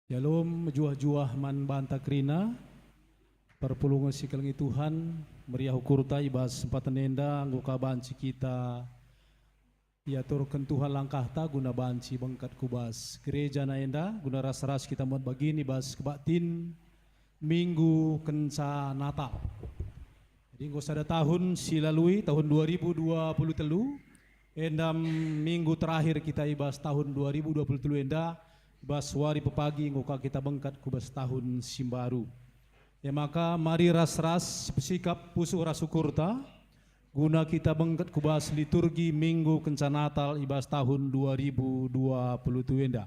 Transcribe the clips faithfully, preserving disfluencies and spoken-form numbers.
Shalom, mejuah-juah man banta kerina, perpulungen si kelengi Tuhan, meriah ukurta i bas sempaten enda enggo ka banci kita iaturken Tuhan langkahta guna banci bengket ku bas gerejana enda, guna ras-ras kita muat bagin i bas kebaktin Minggu kenca Natal. Jadi enggo sada tahun si lalui, tahun dua ribu dua puluh telu, enda minggu terakhir kita i bas tahun dua ribu dua puluh telu enda, i bas wari pepagi enggo ka kita bengket ku bas tahun si mbaru. E maka mari ras-ras sikap pusuh ras ukurta, guna kita bengket ku bas liturgi Minggu kenca Natal i bas tahun dua ribu dua puluh telu enda.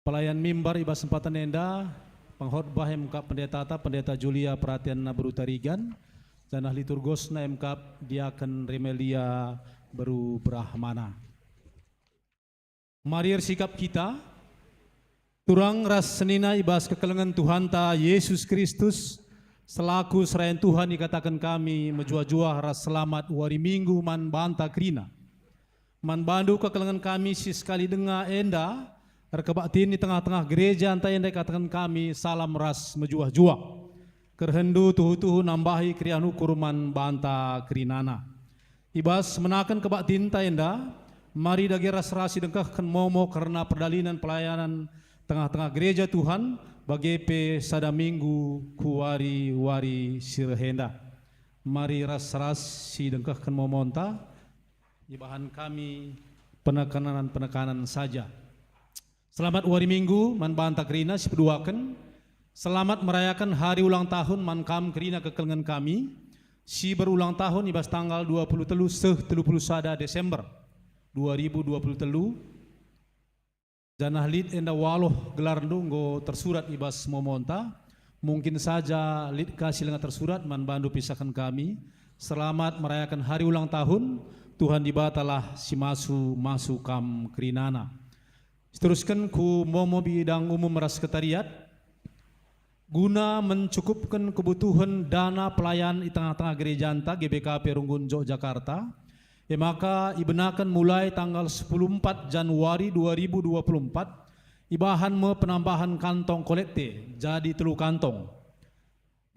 Pelayan mimbar i bas sempaten enda, pengkhotbah emkap pendetata, Pendeta Julia Perhatian Nabru Tarigan, janah liturgosna emkap Diaken Remelia Beru Brahmana. Mari ersikap kita, turang ras senina i bas kekelengen Tuhanta Yesus Kristus, selaku serayan Tuhan ikataken kami mejuah-juah ras selamat wari Minggu man banta kerina. Man bandu kekelengen kami si sekali denga enda, erkebaktin i tengah-tengah gerejanta enda ikataken kami salam ras mejuah-juah. Kerehenndu tuhu-tuhu nambahi keriahen ukur man banta kerinana. I bas menaken kebaktinta enda, mari dage ras-ras idengkehken momo kerna perdalanen pelayanan tengah-tengah gereja Tuhan, bage pe sada minggu ku wari-wari si reh enda. Mari ras-ras sidengkehken momonta, ibahan kami penekanan-penekanan saja. Selamat wari Minggu man banta kerina si peduaken. Selamat merayaken hari ulang tahun man kam kerina kekelengen kami, si berulang tahun i bas tanggal dua puluh telu seh telu puluh sada Desember dua ribu dua puluh telu. Janah lit enda waloh gelarndu enggo tersurat i bas momonta. Mungkin saja lit ka si langa tersurat man bandu pisahken kami. Selamat merayaken hari ulang tahun, Tuhan Dibatalah si masu-masu kam kerinana. Siterusken ku momo bidang umum ras sekretariat, guna mencukupken kebutuhen dana pelayan i tengah-tengah gerejanta G B K P Runggun Jogjakarta, e maka ibenaken mulai tanggal sepuluh empat Januari dua ribu dua puluh empat, ibahan me penambahan kantong kolekte jadi telu kantong.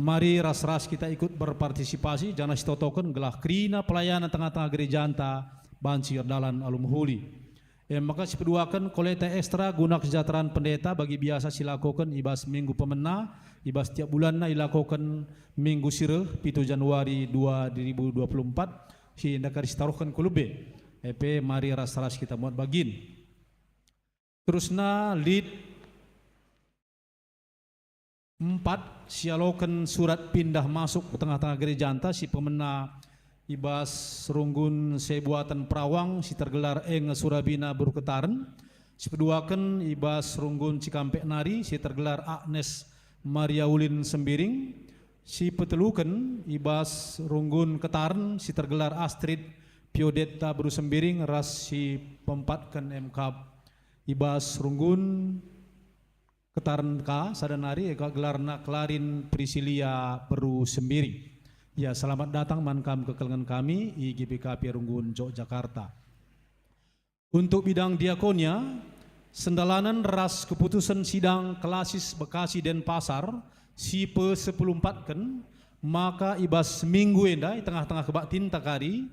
Mari ras-ras kita ikut berpartisipasi janah sitotoken gelah kerina pelayanan tengah-tengah gerejanta banci erdalan alu mehuli. E maka sipeduaken kolekta ekstra guna kesejahteraan pendeta bagi biasa silakoken i bas minggu pemena, i bas tiap bulanna ilakoken minggu si reh, pitu Januari dua ribu dua puluh empat, si enda kari sitaruhken ku lebe. E pe mari ras-ras kita muat bagin. Terusna lit empat, sialoken surat pindah masuk ku tengah-tengah gerejanta si pemena i bas runggun Sebuatan Perawang si tergelar Enge Surabina Beru Ketaren, sipeduaken i bas runggun Cikampek nari si tergelar Agnes Maria Ulin Sembiring, sipeteluken i bas runggun Ketaren si tergelar Astrid Piodetta Beru Sembiring ras si peempatken emkap i bas runggun Ketaren ka sada nari, e ka gelarna Klarin Prisilia Beru Sembiring. Ya, selamat datang man kam kekelengen kami i G B K P Runggun Jogjakarta. Untuk bidang diakonia, sendalanen ras keputusen sidang klasis Bekasi Denpasar si pesepuluh empatken, maka i bas minggu enda i tengah-tengah kebaktinta kari,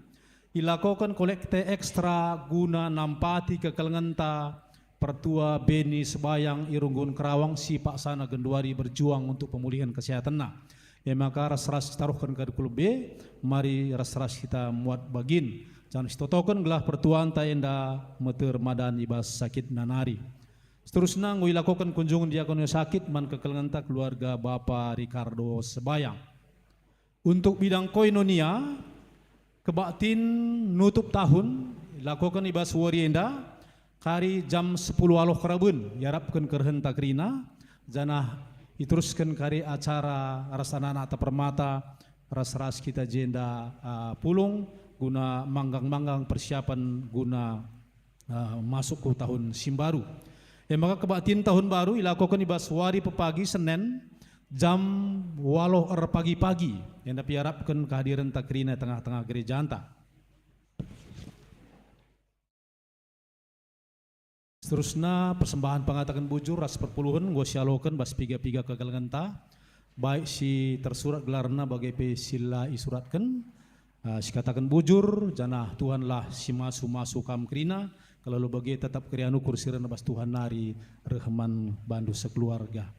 ilakoken kolekte ekstra guna nampati kekelengenta Pertua Beni Sebayang i Runggun Kerawang si paksana genduari berjuang untuk pemulihan kesehatenna. E maka ras-ras taruhken kadu ku lebe, mari ras-ras kita muat bagin. Janah sitotoken gelah pertuanta enda meter madan i bas sakitna nari. Seterusna enggo ilakoken kunjungen diakonia sakit man kekelengenta keluarga Bapa Ricardo Sebayang. Untuk bidang koinonia, kebaktin nutup tahun ilakoken i bas wari enda, kari jam sepuluh aloh karaben, iarapken kerehenta kerina, janah iterusken kari acara ras anak-anakta permata, ras-ras kita jenda, ah, pulung guna manggang-manggang persiapan guna ah, masuk ku tahun si mbaru. E maka kebaktin tahun baru ilakoken i bas wari pepagi Senen jam waloh erpagi-pagi, enda pe iarapken kehadirenta kerina tengah-tengah gerejanta. Seterusna, persembahen pengataken bujur ras perpuluhen enggo sialoken bas piga-piga kekelengenta, baik si tersurat gelarna bage pe si la isuratken. Ah, sikataken bujur, janah Tuhanlah si masu-masu kam kerina, kal alu bage tetap keriahen ukur si reh bas Tuhan nari reh man bandu sekeluarga.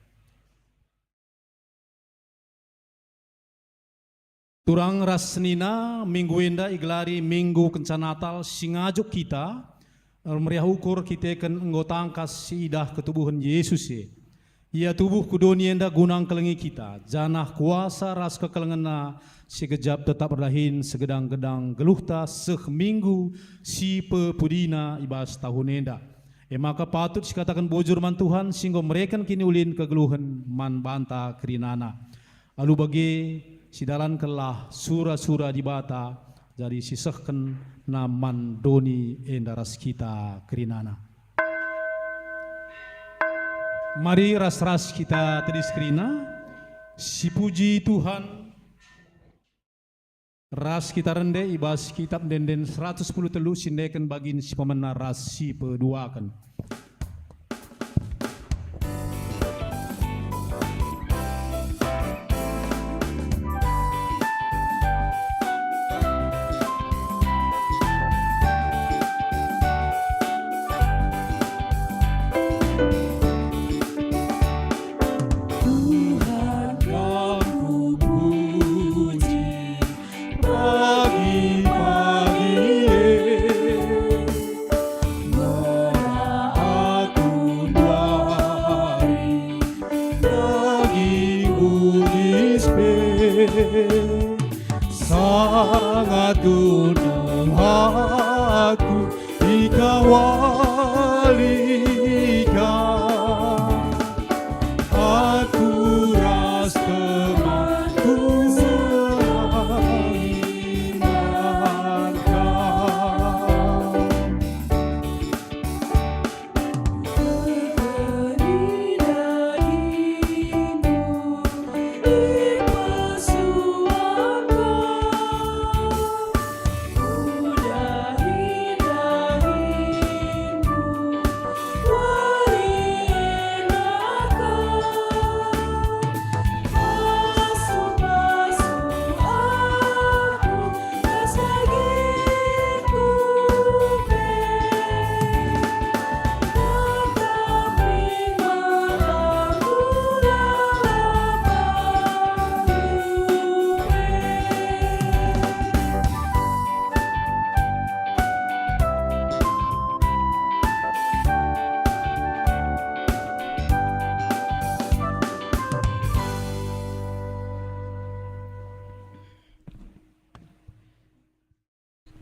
Turang ras senina, minggu enda igelari Minggu Kenca Natal si ngajuk kita, eh, meriah ukur kiteken enggo tangkas si idah ketubuhen Jesus e. Ia tubuh ku doni enda guna engkelengi kita, janah kuasa ras kekelengenna si gejap tetap erdahin segedang-gedang geluhta seh minggu si pepudina i bas tahun enda. E maka patut sikataken bujur man Tuhan si enggo mereken kiniulin kegeluhen man banta kerinana. Alu bage, sidalankenlah sura-sura Dibata, jadi sisehkenNa man doni enda ras kita kerinana. Mari ras-ras kita tedis kerina, sipuji Tuhan. Ras kita rende i bas Kitab Ende-enden seratus sepuluh telu, si endeken bagin si pemena ras si peduaken. Tuhan, kam kupuji pagi-pagi e, ngena aku nduari daging bujis pe. Sangat tunduh aku ikawali kam. Aku ras temanku selalu ingat kam.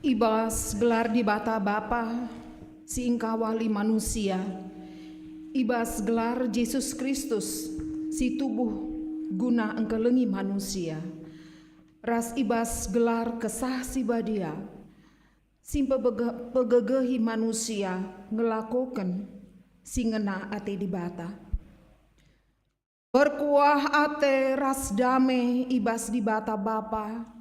I bas gelar Dibata Bapa si engkawali manusia, i bas gelar Jesus Kristus si tubuh guna engkelengi manusia, ras i bas gelar Kesah Si Badia si mpebege-, pegegehi manusia ngelakoken si ngena ate Dibata. Perkuah ate ras dame i bas Dibata Bapa,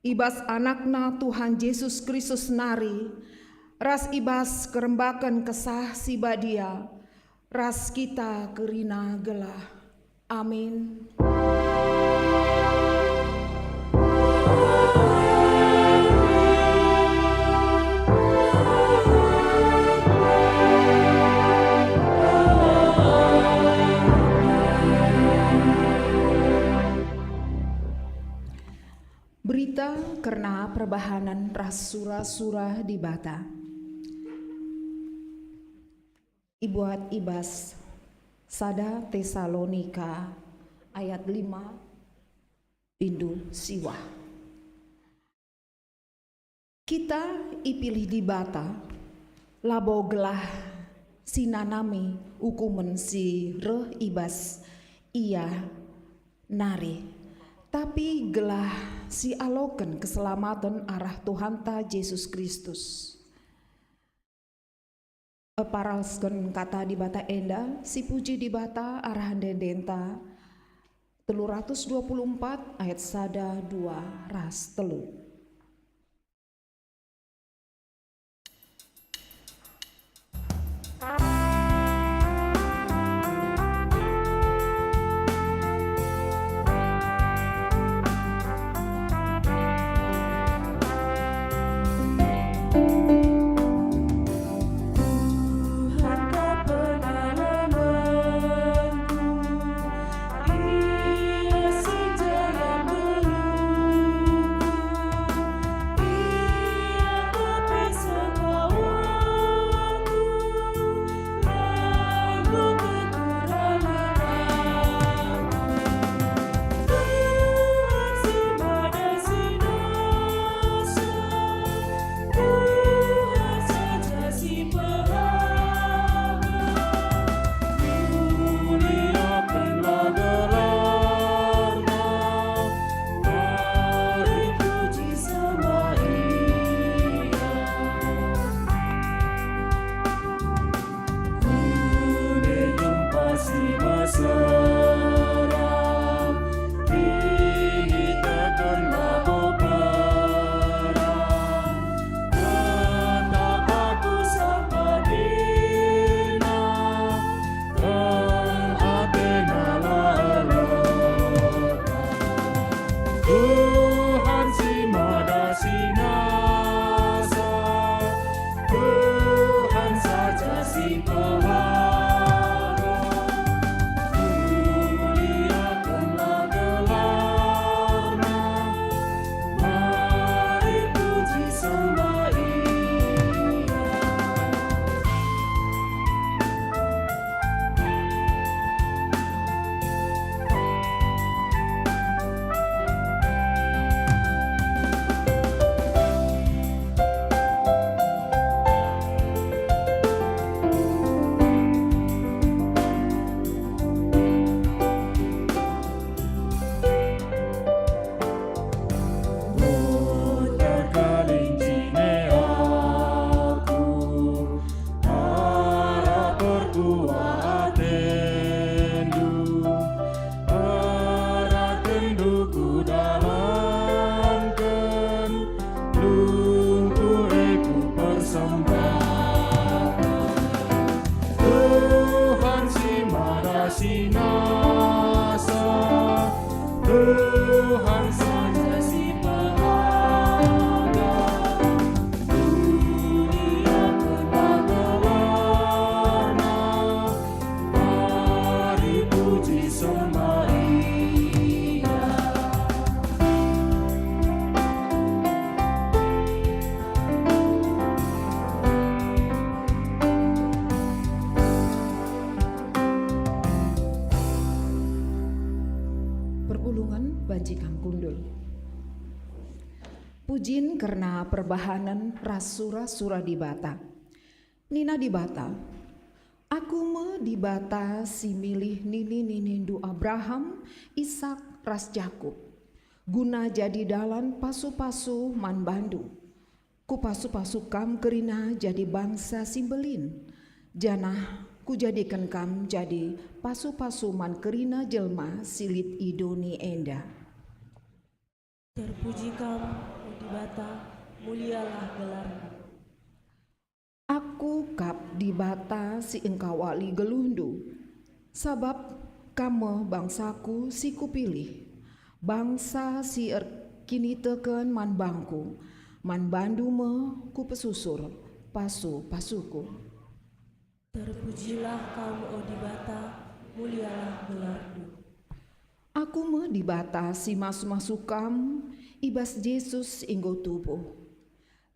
i bas AnakNa Tuhan Jesus Kristus nari, ras i bas kerembaken Kesah Si Badia, ras kita kerina gelah. Amin. Berita kerna perbahanen ras sura-sura Dibata. Ibuat i bas sada Tesalonika ayat lima, bindu siwah. Kita ipilih Dibata labo gelah si nanami ukumen si reh i bas Ia nari, tapi gelah si aloken keselamaten arah Tuhanta Jesus Kristus. Eparasken kata Dibata enda, sipuji Dibata arah ende-endenta, telu ratus dua puluh empat ayat sada, dua, ras telu. Banci kam kundul. Pujin kerna perbahanen ras sura-sura Dibata. Nina Dibata, "Aku me Dibata si milih nini-ninindu Abraham, Isak, ras Jakup, guna jadi dalan pasu-pasu man bandu. Kupasu-pasu kam kerina jadi bangsa si mbelin, janah Kujadiken kam jadi pasu-pasu man kerina jelma si lit i doni enda." Terpuji Kam, o Dibata, mulialah gelarMu. Aku kap Dibata si engkawali geluhndu, sabap Kam me bangsaKu si Kupilih, bangsa si erkiniteken man bangKu, man bandu me Kupesusur pasu-pasuKu. Terpujilah Kam, o Dibata, mulialah gelarNdu. Aku me Dibata si masu-masu kam i bas Jesus si enggo tubuh,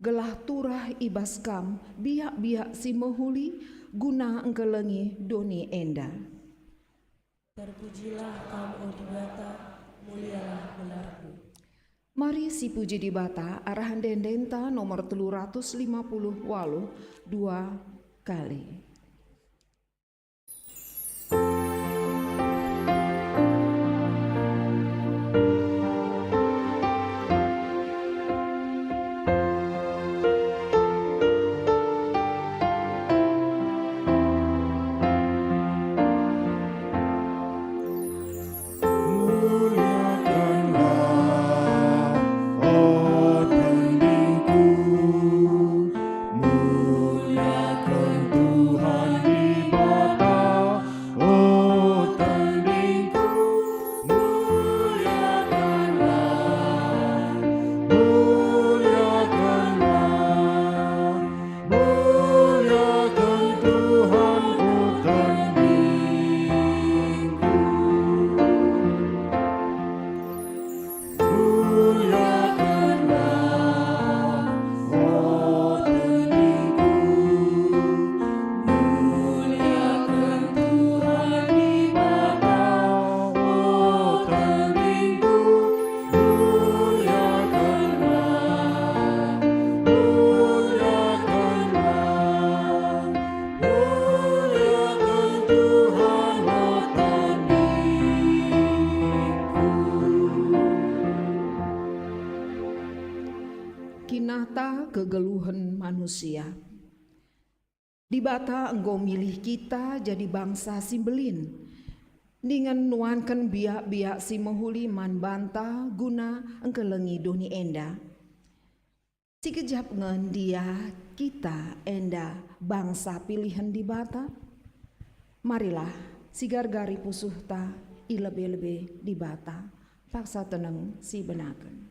gelah turah i bas kam biak-biak si mehuli guna engkelengi doni enda. Terpujilah Kam, o Dibata, mulialah gelarNdu. Mari sipuji Dibata arah ende-endenta nomor telu ratus lima puluh waluh, dua kali. Muliakanlah, o tendingku, muliakan Tuhan Dibata, o tendingku, muliakanlah, muliakanlah. Muliakan Tuhan, o tendingku. Muliakanlah, o tendingku. Muliakan Tuhan Dibata, o tendingku. Muliakanlah, muliakanlah, muliakan Tuhan, o tendingku. Kinata kegeluhen manusia. Dibata enggo milih kita jadi bangsa si mbelin, dingen nuanken biak-biak si mehuli man banta guna engkelengi doni enda. Sikejap nge ndia kita enda bangsa pilihen Dibata? Marilah, sigargari pusuhta i lebe-lebe Dibata, paksa teneng sibenaken.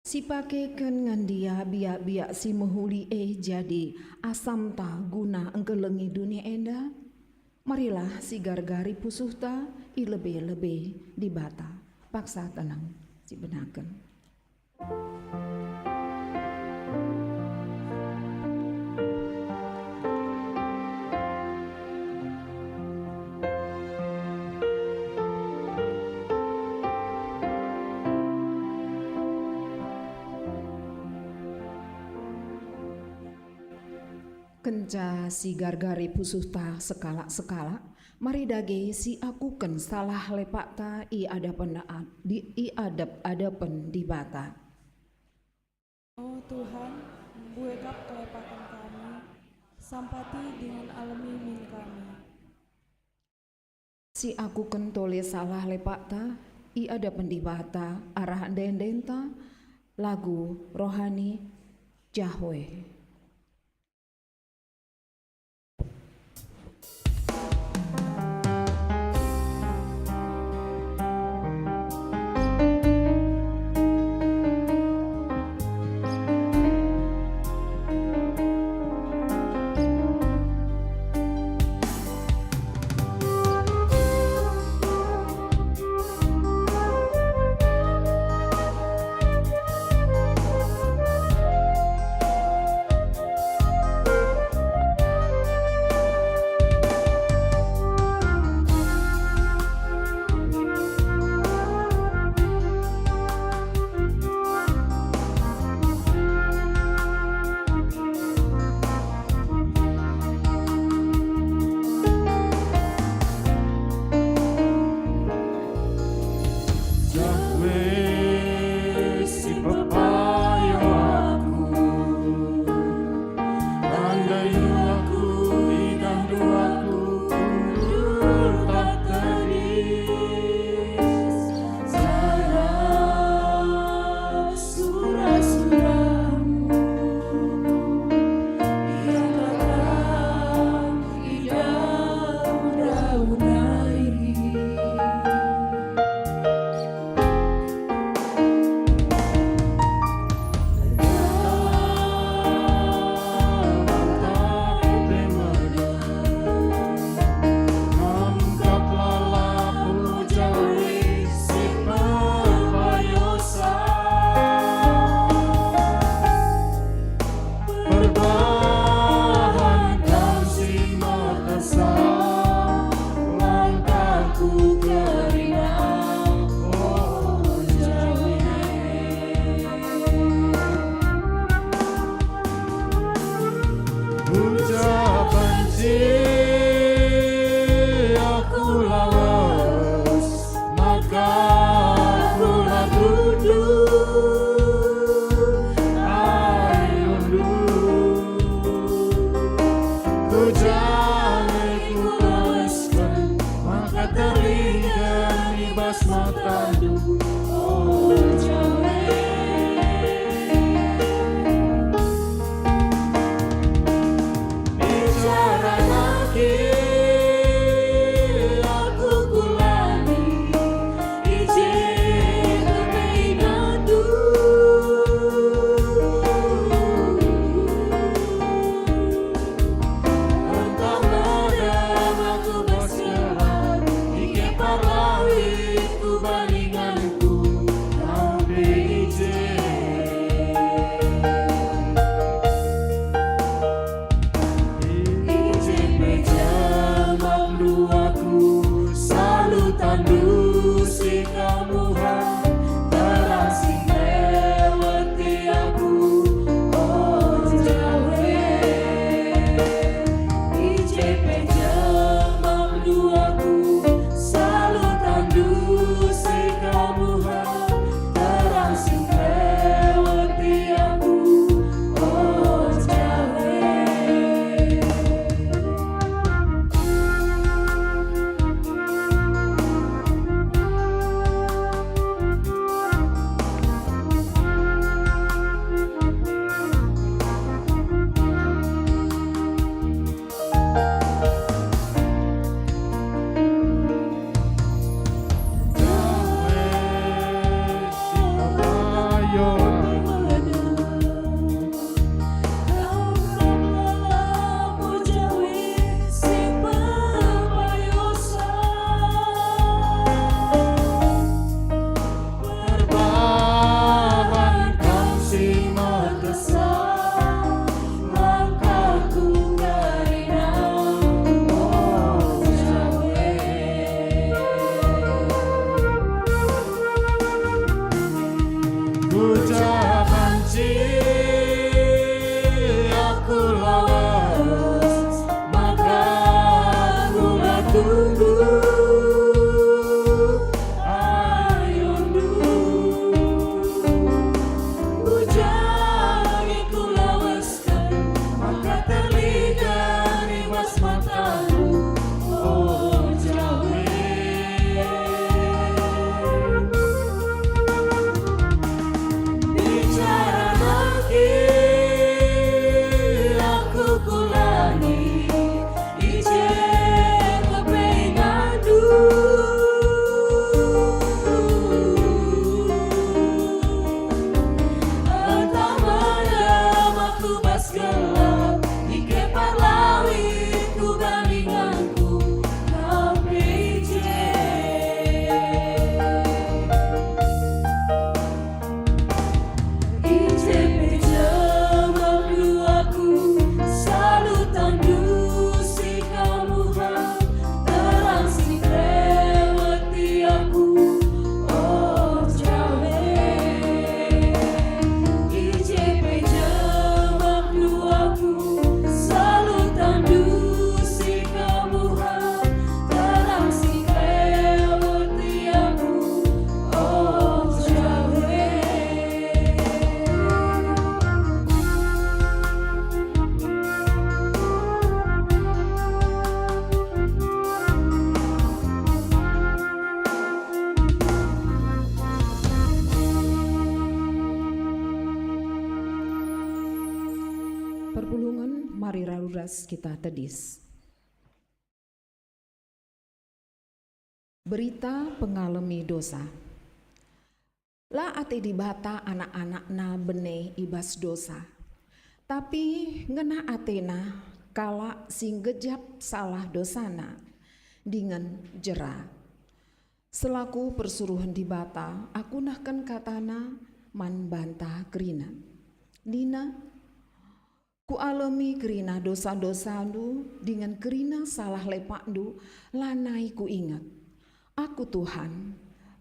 Sipakeken nge ndia biak-biak si mehuli e jadi asamta guna engkelengi doni enda? Marilah sigargari pusuhta i lebe-lebe Dibata. Paksa teneng sibenaken. Kenca sigargari pusuhta sekalak-sekalak, mari dage siakuken salah lepakta i adapen a-, di, i adep-adepen Dibata. O Tuhan, mbue kap kelepaken kami, sampati dingen alemi min kami. Siakuken tole salah lepakta i adapen Dibata arah ende-endenta, lagu rohani, Jahwe. Ucapan si aku lawes, maka aku la tunduk. Ayondu, ku ja nge kulawesken, maka terlingkar i bas matandu, o Jawe. Bicara nangkih aku kulangi, i je kepingandu. Engkau madam aku bas gelar, i kepar lawit ku balinganku, kau pe i je. I je pe jemakndu aku, salutandu si kamuhen, terang si meleweti aku, o Jawe. I je pe jemakndu aku, salutandu si kamuhen, terang si meleweti aku, o Jawe. Perbahan kam si mekesah, langkahku kerina, o Jawe. Ku ja banci aku lawes, maka aku la tunduk. Ayondu, ku ja nge kulawesken, maka terlingkar i bas matandu, o Jawe. Bicara nangkih aku kulangi, i je kepingandu. Entah mendem aku bas gelar, i kepar lawit ku balinganku, kau pe i je. I je pe jemakndu aku, salutandu si kamuhen, terang si meleweti aku, o Jawe. I je pe jemakndu aku, salutandu si kamuhen, terang si meleweti aku, o Jawe. Perpulungen, mari radu ras kita tedis. Berita pengalemi dosa. La ate Dibata anak-anakNa bene i bas dosa, tapi ngena ateNa kalak si nggejap salah dosana dingen jera. Selaku persuruhen Dibata, aku nehken kataNa man banta kerina. Nina, Kualemi kerina dosa-dosandu dingen kerina salah lepakndu lanai kuinget. Aku Tuhan,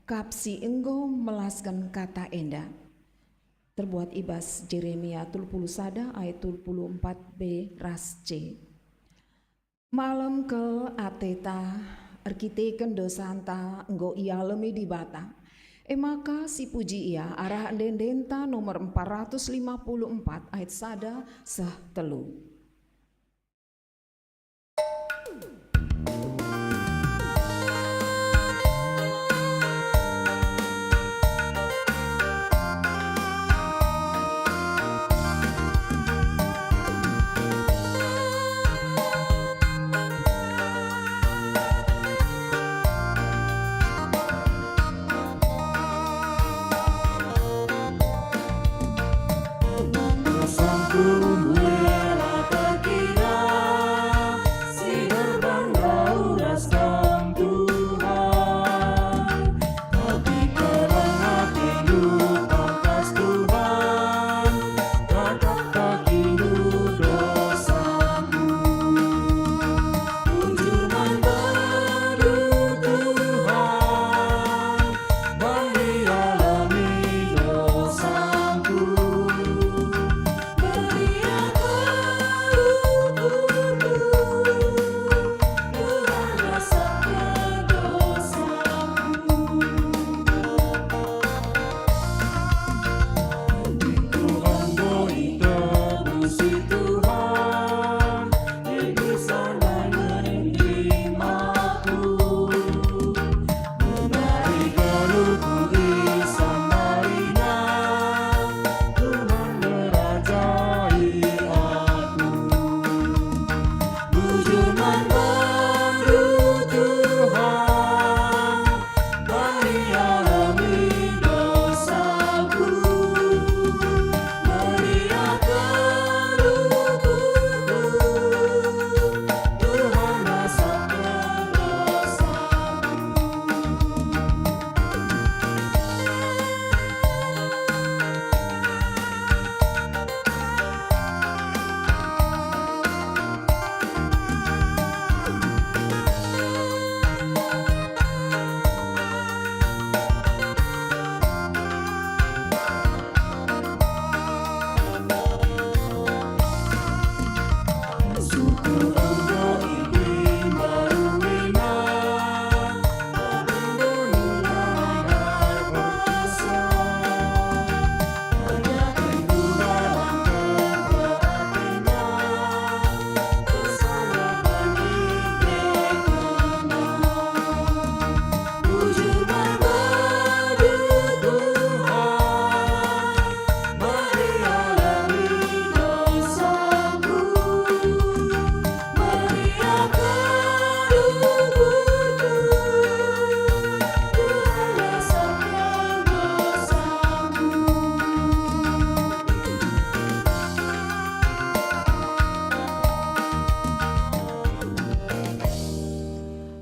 kap si enggo melasken kata enda. terbuat i bas Jeremia telu puluh sada ayat telu puluh empat b ras c. Malem kal ateta, erkiteken dosanta enggo ialemi Dibata. E maka sipuji Ia arah ende-endenta nomor empat ratus lima puluh empat ayat sada seh telu.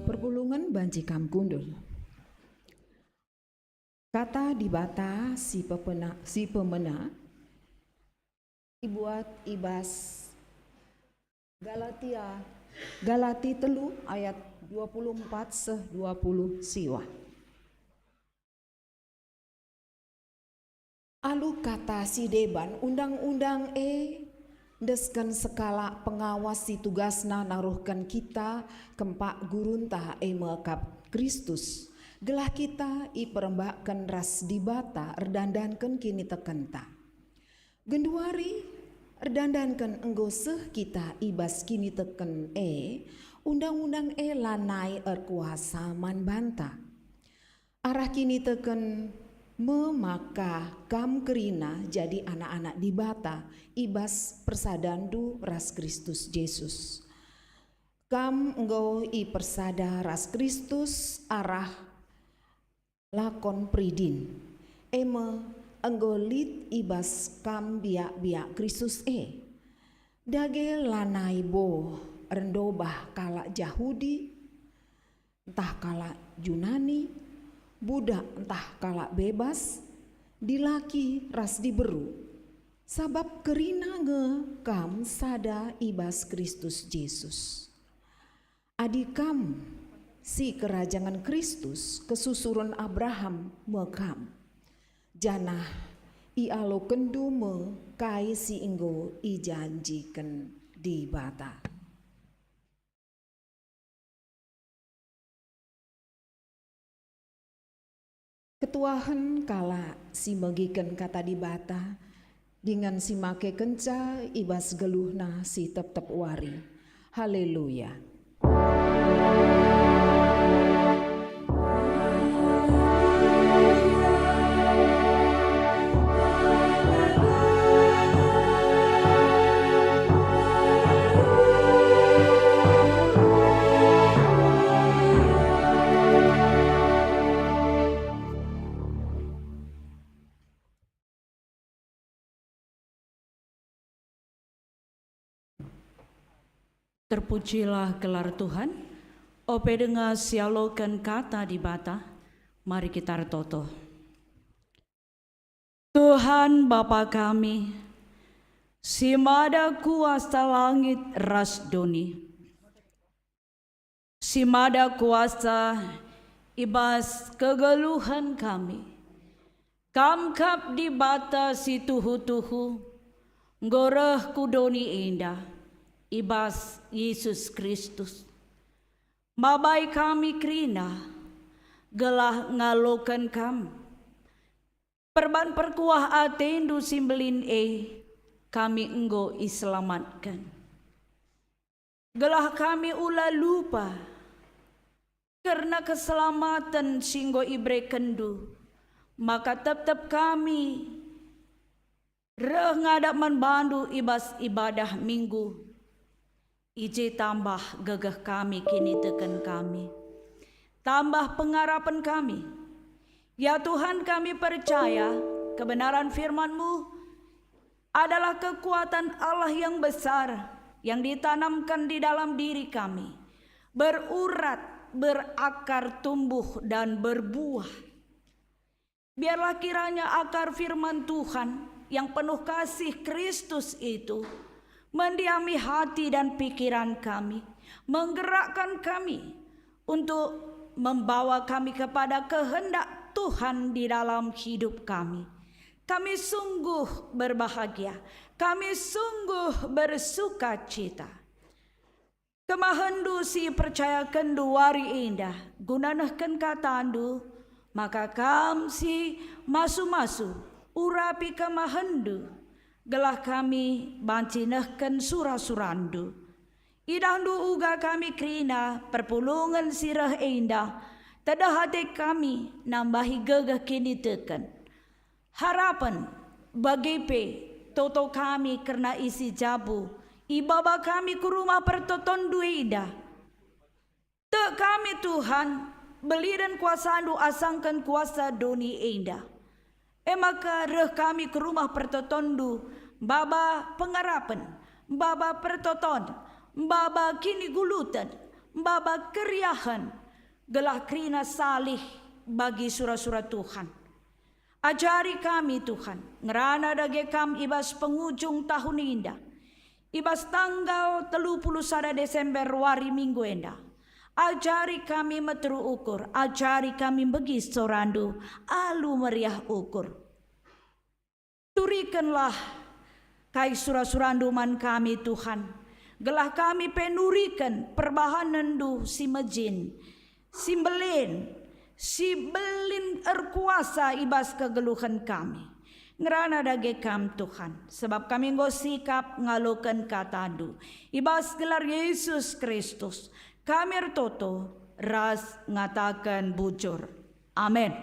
Perpulungen banci kam kundul. Kata Dibata si pepena-, si pemena ibuat i bas Galatia, Galati telu ayat dua puluh empat seh dua puluh siwah. Alu kata si deban, undang-undang e endesken sekalak pengawas si tugasna naruhken kita kempak gurunta, e me kap Kristus, gelah kita iperembakken ras Dibata erdandanken kinitekenta. Genduari, erdandanken enggo seh kita i bas kiniteken e, undang-undang e lanai erkuasa man banta. Arah kiniteken me maka kam kerina jadi anak-anak Dibata i bas persadandu ras Kristus Jesus. Kam enggo ipersada ras Kristus arah lakon peridin, e me enggo lit i bas kam biak-biak Kristus e. Dage lanai boh erndobah kalak Jahudi, ntah kalak Junani, budak ntah kalak bebas, dilaki ras diberu, sabap kerina nge kam sada i bas Kristus Jesus. Adi kam si kerajangen Kristus, kesusuren Abraham me kam, janah ialokenndu me kai si enggo ijanjiken Dibata. Ketuahen kalak si megiken Kata Dibata, dingen si makekenca i bas geluhna si tep-tep wari. Haleluya! Terpujilah gelar Tuhan. Ope denga sialoken Kata Dibata, mari kita ertoto. Tuhan Bapa kami, si mada kuasa langit ras doni, si mada kuasa i bas kegeluhen kami, Kam kap Dibata si tuhu-tuhu, enggo reh ku doni enda, i bas Jesus Kristus. Mabai kami kerina, gelah ngaloken Kam. Perban perkuah ateNdu si mbelin e, kami enggo iselamatken. Gelah kami ula lupa kerna keselamaten si enggo iberekenNdu, maka tep-tep kami reh ngadap man baNdu i bas ibadah Minggu. I je tambah gegeh kami, kiniteken kami, tambah pengarapen kami. Ya Tuhan, kami percaya kebenaran firman-Mu adalah kekuatan Allah yang besar yang ditanamkan di dalam diri kami, berurat, berakar, tumbuh, dan berbuah. Biarlah kiranya akar firman Tuhan yang penuh kasih Kristus itu mendiami hati dan pikiran kami, menggerakkan kami untuk membawa kami kepada kehendak Tuhan di dalam hidup kami. Kami sungguh berbahagia, kami sungguh bersukacita. KemahenNdu si ipercayakenndu wari enda guna nehken kataNdu, maka Kam si masu-masu urapi kemahenNdu, gelah kami banci nehken sura-suraNdu. IdahNdu uga kami kerina perpulungen si reh enda, tedeh ate kami nambahi gegeh kiniteken. Harapen, bage pe toto kami kerna isi jabu, ibaba kami ku rumah pertotonNdu enda. Tek kami, Tuhan, belinen kuasaNdu asangken kuasa doni enda. E maka reh kami ku rumah pertotonNdu, maba pengarapen, maba pertoton, maba kiniguluten, maba keriahen, gelah kerina salih bagi sura-sura Tuhan. Ajari kami, Tuhan, ngerana dage Kam i bas pengujung tahun enda, i bas tanggal telu puluh sada Desember wari Minggu enda. Ajari kami meteruk ukur, ajari kami mbegi soraNdu alu meriah ukur. Turikenlah kai sura-suraNdu man kami, Tuhan, gelah kami pe nuriken perbahanenNdu si mejin, si mbelin, si mbelin erkuasa i bas kegeluhen kami. Ngerana dage Kam, Tuhan, sabap kami enggo sikap ngaloken kataNdu. I bas gelar Yesus Kristus, kami ertoto ras ngataken bujur. Amin.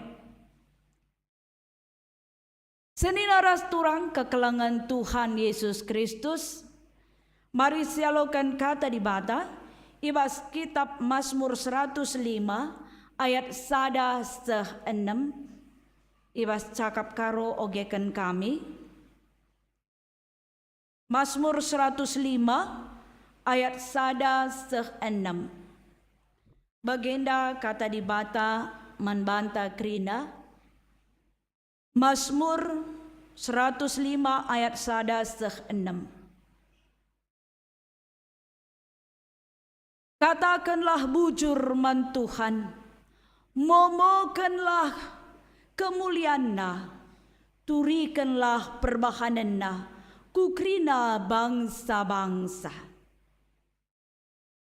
Senina ras turang kekelengen Tuhan Yesus Kristus, mari sialoken Kata Dibata i bas Kitap Masmur seratus lima ayat sada seh enem, i bas cakap Karo ogeken kami. Masmur seratus lima ayat sada seh enem. Bagenda Kata Dibata man banta kerina. Masmur seratus lima ayat sada seh enem. Katakenlah bujur man Tuhan, momokenlah kemulianNa, Turikenlah perbahanenna ku kerina bangsa-bangsa.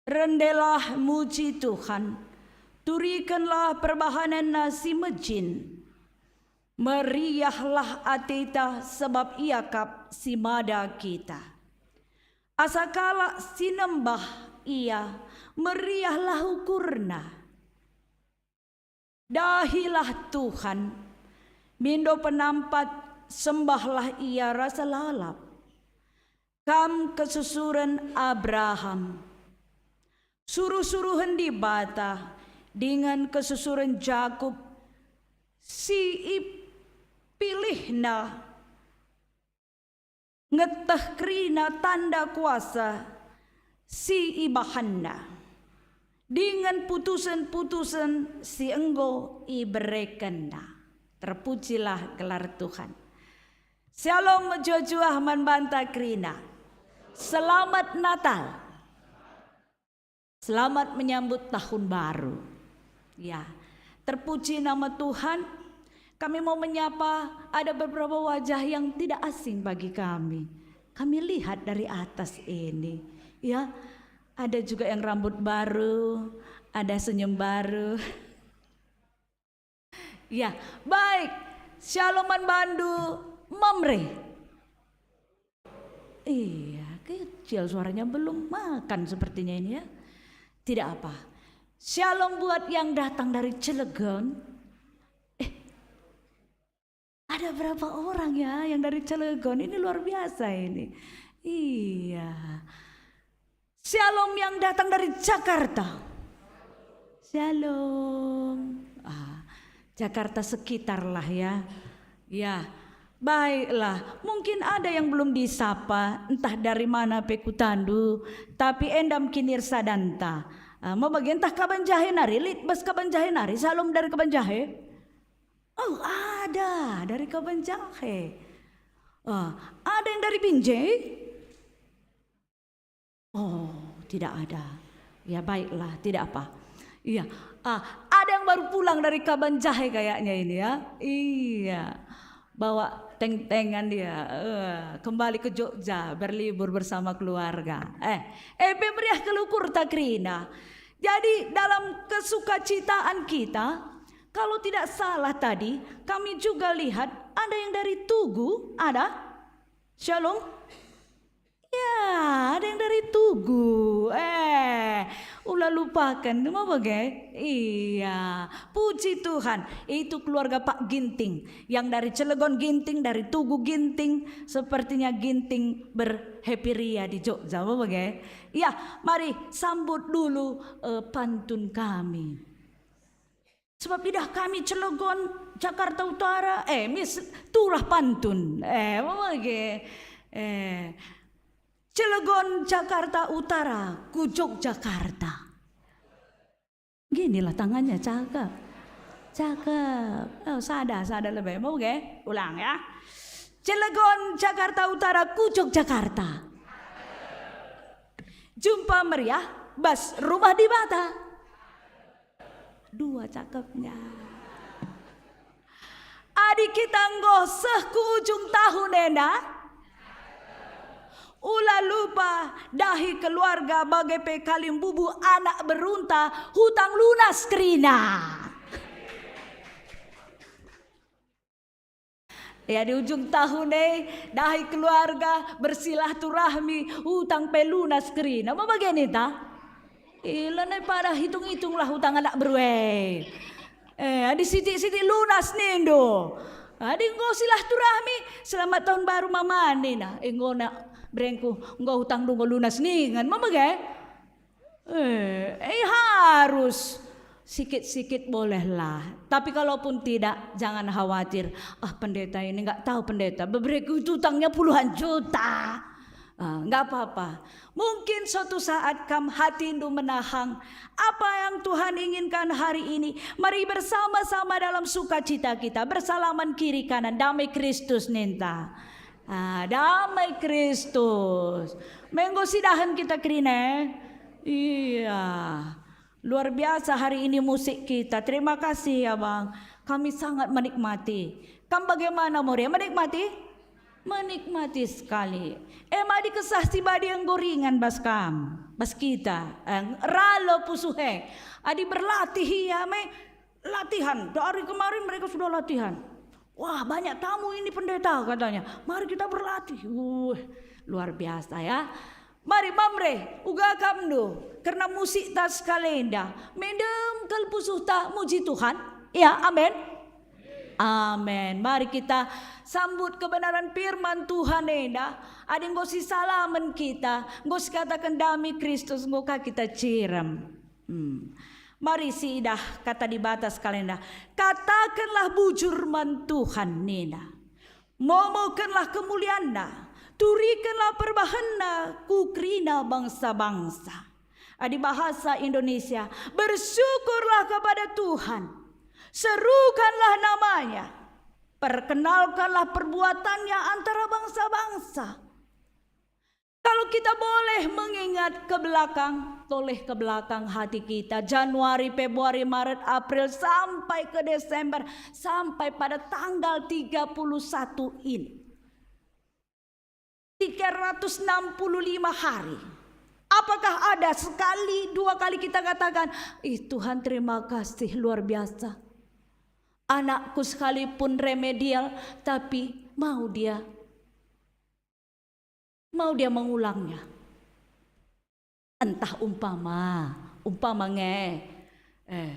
Rendelah muji Tuhan, turikenlah perbahanenna si mejin. Meriahlah ateta sebab Ia kap si mada kita. Asa kalak si nembah Ia, meriahlah ukurna. Dahilah Tuhan, mindo penampat, sembahlah Ia rasa lalap. Kam kesusuren Abraham, suruh-suruhen Dibata, dingen kesusuren Jakup si ipilihNa. Ngeteh kerina tanda kuasa si ibahanNa, dingen putusen-putusen si enggo iberekenNa. Terpujilah gelar Tuhan. Shalom mejuah-juah man banta kerina. Selamat Natal. Selamat menyambut tahun baru. Ya, terpuji nama Tuhan. Kami mau menyapa, ada beberapa wajah yang tidak asing bagi kami. Kami lihat dari atas ini. Ya, ada juga yang rambut baru, ada senyum baru. Ya, baik. Shalom man bandu, Mamre. Iya, kecil suaranya, belum makan sepertinya ini ya. Tidak apa. Shalom buat yang datang dari Cilegon. Eh, ada berapa orang ya yang dari Cilegon? Ini luar biasa ini. Iya. Shalom yang datang dari Jakarta. Shalom. Ah, Jakarta sekitar lah ya. Ya, baiklah. Mungkin ada yang belum disapa, entah dari mana pe kutandu, tapi enda me kin irsadanta. Ah, maba bage, entah Kabanjahe nari, lit bas Kabanjahe nari, shalom dari Kabanjahe. Oh, ada dari Kabanjahe. Ah, ada yang dari Binjai? Oh, tidak ada. Ya, baiklah, tidak apa. Iya, ah, ada yang baru pulang dari Kabanjahe kayaknya ini ya. Iya, bawa teng-tengan dia. Eh, kembali ke Jogja, berlibur bersama keluarga. Eh, eh, pe meriah kal ukurta kerina. Jadi, dalam kesukacitaan kita, kalau tidak salah tadi, kami juga lihat ada yang dari Tugu, ada? Shalom? Ya, ada yang dari Tugu. Eh, ula lupaken, maba bage? Iya, puji Tuhan. Itu keluarga Pak Ginting. Yang dari Cilegon Ginting, dari Tugu Ginting. Sepertinya Ginting berhappy ria di Jogja, maba bage? Ya, mari sambut dulu, eh, pantun kami. Sebab idah kami Cilegon, Jakarta Utara, eh, mis, turah pantun. Eh, maba bage. Eh, Cilegon, Jakarta Utara, ku Jogjakarta. Ginilah tangannya, cakep. Cakep. Oh, sada, sada lebe. Maba bage? Ulang ya. Cilegon, Jakarta Utara, ku Jogjakarta. Jumpa meriah bas Rumah Dibata. Dua cakepnya. Adi kita enggo seh ku ujung tahun enda, ula lupa dahi keluarga bage pe kalimbubu anak berunta hutang lunas kerina. Ya, di ujung tahun e, dahi keluarga, bersilaturahmi, utang pe lunas kerina. Maba bage ninta? Ila nai pada hitung-hitunglah utang anak beru e. Eh, adi sitik-sitik lunas nindu. Adi enggo silaturahmi, "Selamat tahun baru, Mama," nina. Enggo nak berengku, enggo utangndu enggo lunas ningen. Maba bage? Eh, eh, harus. Sikit-sikit bolehlah. Tapi kalaupun tidak, jangan khawatir. "Ah, pendeta ini nggak tahu, pendeta. Beberapa itu utangnya puluhan juta." Ah, nggak apa-apa. Mungkin suatu saat kam hatindu menahang apa yang Tuhan inginkan hari ini. Mari bersama-sama dalam sukacita kita. Bersalaman kiri kanan. Damai Kristus ninta. Ah, damai Kristus. Me enggo sidahen kita kerina e? Iya. Luar biasa hari ini musik kita. Terima kasih ya, Bang. Kami sangat menikmati. Kam bagaimana, Moria? Menikmati? Menikmati sekali. Emadi Kesah Si Badia enggo ringan bas kam, bas kita. Eh, ralo pusuh e. Adi berlatih ia me latihan. Dari kemarin mereka sudah latihan. "Wah, banyak tamu ini, pendeta," katanya. "Mari kita berlatih." Uh, luar biasa ya. Mari, Mamre, uga kamndu, kerna musikta sekalenda, mendem kal pusuhta muji Tuhan. Ya, amin. Amin. Mari kita sambut kebenaran firman Tuhan enda. Adi enggo sisalamen kita, enggo sikataken dame Kristus, enggo ka kita cirem. Hmm. Mari siidah kata Dibata sekalenda. "Katakenlah bujur man Tuhan," nina. "Momokenlah kemulianNa, turikenlah perbahanNa ku kerina bangsa-bangsa." Adi bahasa Indonesia, bersyukurlah kepada Tuhan, serukanlah namanya, perkenalkanlah perbuatannya antara bangsa-bangsa. Kalau kita boleh mengingat ke belakang, toleh ke belakang hati kita, Januari, Februari, Maret, April, sampai ke Desember, sampai pada tanggal tiga puluh satu ini. Tiga ratus enam puluh lima hari. Apakah ada sekali, dua kali kita katakan, "Ih Tuhan, terima kasih, luar biasa. Anakku sekalipun remedial, tapi mau dia, mau dia mengulangnya." Entah umpama, umpama nge. Eh.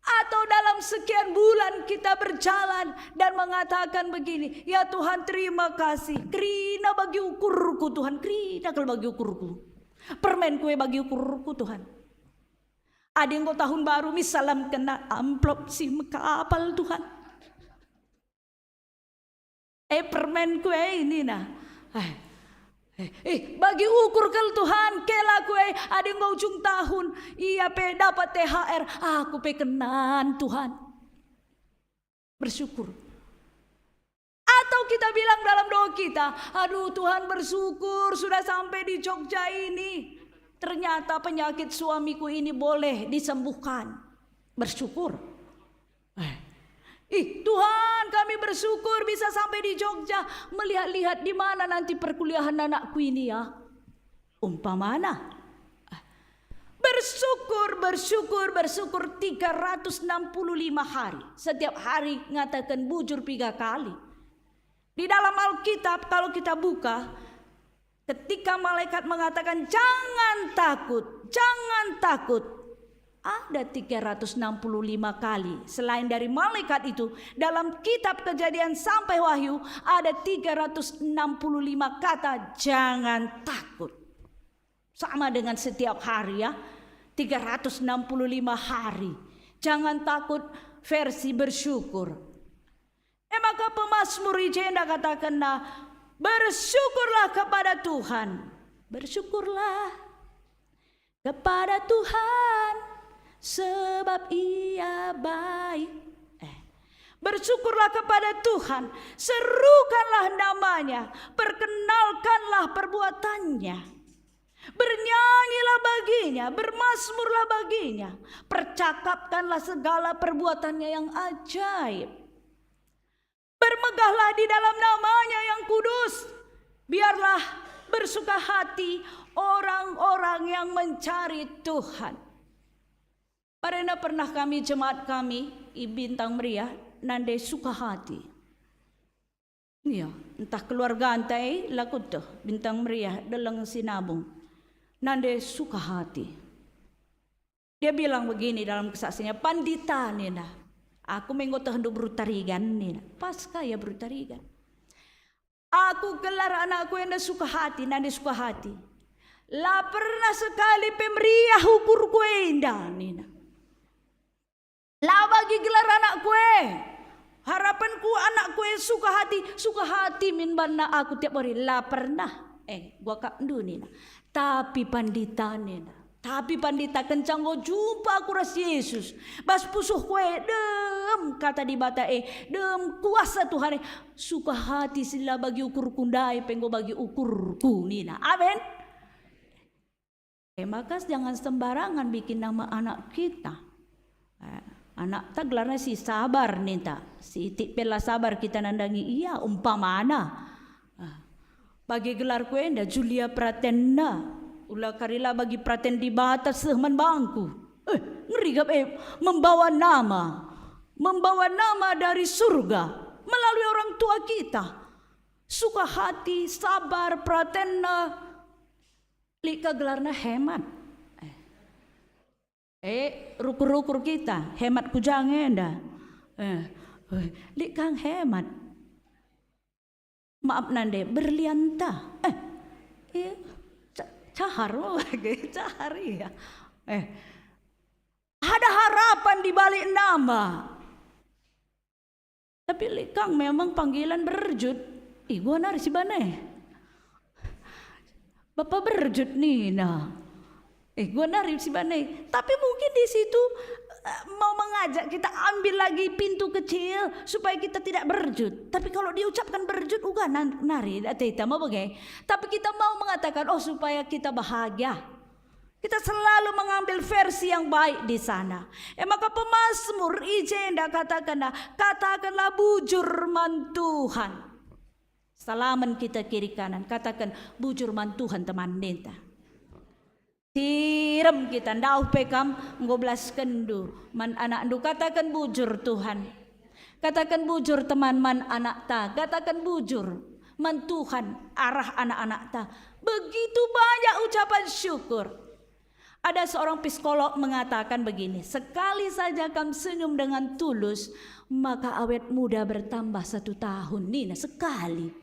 Atau dalam sekian bulan kita berjalan dan mengatakan begini, "Ya Tuhan, terima kasih. Kerina bagi ukurku, Tuhan. Kerina kal bagi ukurku. Permenku e bagi ukurku, Tuhan." Adi enggo tahun baru, misalem kena amplop si mekapal, Tuhan. Eh, permenku e ini nah. Eh, eh, eh, bagi ukur kal Tuhan, kela ku e, adi enggo ujung tahun, ia pe dapat T H R, aku pe kenan, Tuhan. Bersyukur. Atau kita bilang dalam doa kita, "Aduh Tuhan, bersyukur sudah sampai di Jogja ini. Ternyata penyakit suamiku ini boleh disembuhkan." Bersyukur. Eh. "Ih, Tuhan, kami bersyukur bisa sampai di Jogja, melihat-lihat di mana nanti perkuliahan anakku ini ya." Umpamana. Eh. Bersyukur, bersyukur, bersyukur tiga ratus enam puluh lima hari. Setiap hari ngatakan bujur piga kali. Di dalam Alkitab, kalau kita buka, ketika malaikat mengatakan, "Jangan takut, jangan takut," ada tiga ratus enam puluh lima kali. Selain dari malaikat itu, dalam kitab Kejadian sampai Wahyu, ada tiga ratus enam puluh lima kata, "Jangan takut." Sama dengan setiap hari, ya, tiga ratus enam puluh lima hari. Jangan takut versi bersyukur. E maka pemasmur i jenda katakenna, "Bersyukurlah kepada Tuhan." Bersyukurlah kepada Tuhan, sebab Ia baik. Eh, bersyukurlah kepada Tuhan, serukanlah namanya, perkenalkanlah perbuatannya. Bernyanyilah baginya, bermasmurlah baginya, percakapkanlah segala perbuatannya yang ajaib. Bermegahlah di dalam namanya yang kudus. Biarlah bersuka hati orang-orang yang mencari Tuhan. Barenda pernah kami, jemaat kami i Bintang Meriah, nande suka hati. Iya, ntah keluarganta e, la kueteh, Bintang Meriah, deleng Sinabung. Nande suka hati. Dia bilang begini dalam kesaksiannya, "Pandita," nina, "aku me enggo tehndu beru Tarigan," nina. Pas ka ia beru Tarigan. "Aku gelar anakku enda suka hati, nande suka hati. La pernah sekali pe meriah ukurku enda," nina. "La bagi gelar anakku e. Harapenku anakku e suka hati, suka hati min banna aku tiap hari." La pernah. Eh, gua kap ndu nina. "Tapi pandita," nina. "Tapi pandita, kenca enggo jumpa aku ras Yesus, bas pusuhku e dem kata Dibata e, dem kuasa Tuhan e, suka hati si la bagi ukurku ndai pe enggo bagi ukurku," nina. Amin. E maka jangan sembarangan bikin nama anak kita. Eh, Anakta gelarna si sabar ninta. Sitik pe la sabar kita nandangi ia umpamana. Ah. Bage gelarku enda Julia Pratenna. Ula kari la bagi peraten Dibata seh man bangku. Eh, ngeri kap, eh, membawa nama. Membawa nama dari surga melalui orang tua kita. Suka hati, sabar, peratenna. Lit ka gelarna hemat. Eh. Eh, rukur-rukur kita, hemat ku jang enda. Eh, eh, lit kang hemat. Maap nande, berlianta. Eh, iya, ca-, cahar, oh, bage, cahar, iya. Eh, ada harapan di balik nama. Tapi lit kang memang panggilan Berjut. Ih, gua nari si bana e. Bapa Berjut nina. Eh, gua nari si bana e. Tapi mungkin di situ, eh, mau mengajak kita ambil lagi pintu kecil supaya kita tidak berjut. Tapi kalau diucapkan Berjut, uga nan-, nari ateta mau bage. Tapi kita mau mengatakan, "Oh, supaya kita bahagia." Kita selalu mengambil versi yang baik di sana. E maka pemazmur i jenda katakenna, "Katakenlah bujur man Tuhan." Salamen kita kiri kanan, kataken, "Bujur man Tuhan," teman ninta. Sirem kita, ndauh pe kam enggo belaskenndu man anakndu, kataken, "Bujur, Tuhan." Kataken bujur, teman, man anakta. Kataken bujur man Tuhan arah anak-anakta. Begitu banyak ucapan syukur. Ada seorang psikolog mengatakan begini, "Sekali saja kam senyum dengan tulus, maka awet muda bertambah satu tahun." Nina, sekali.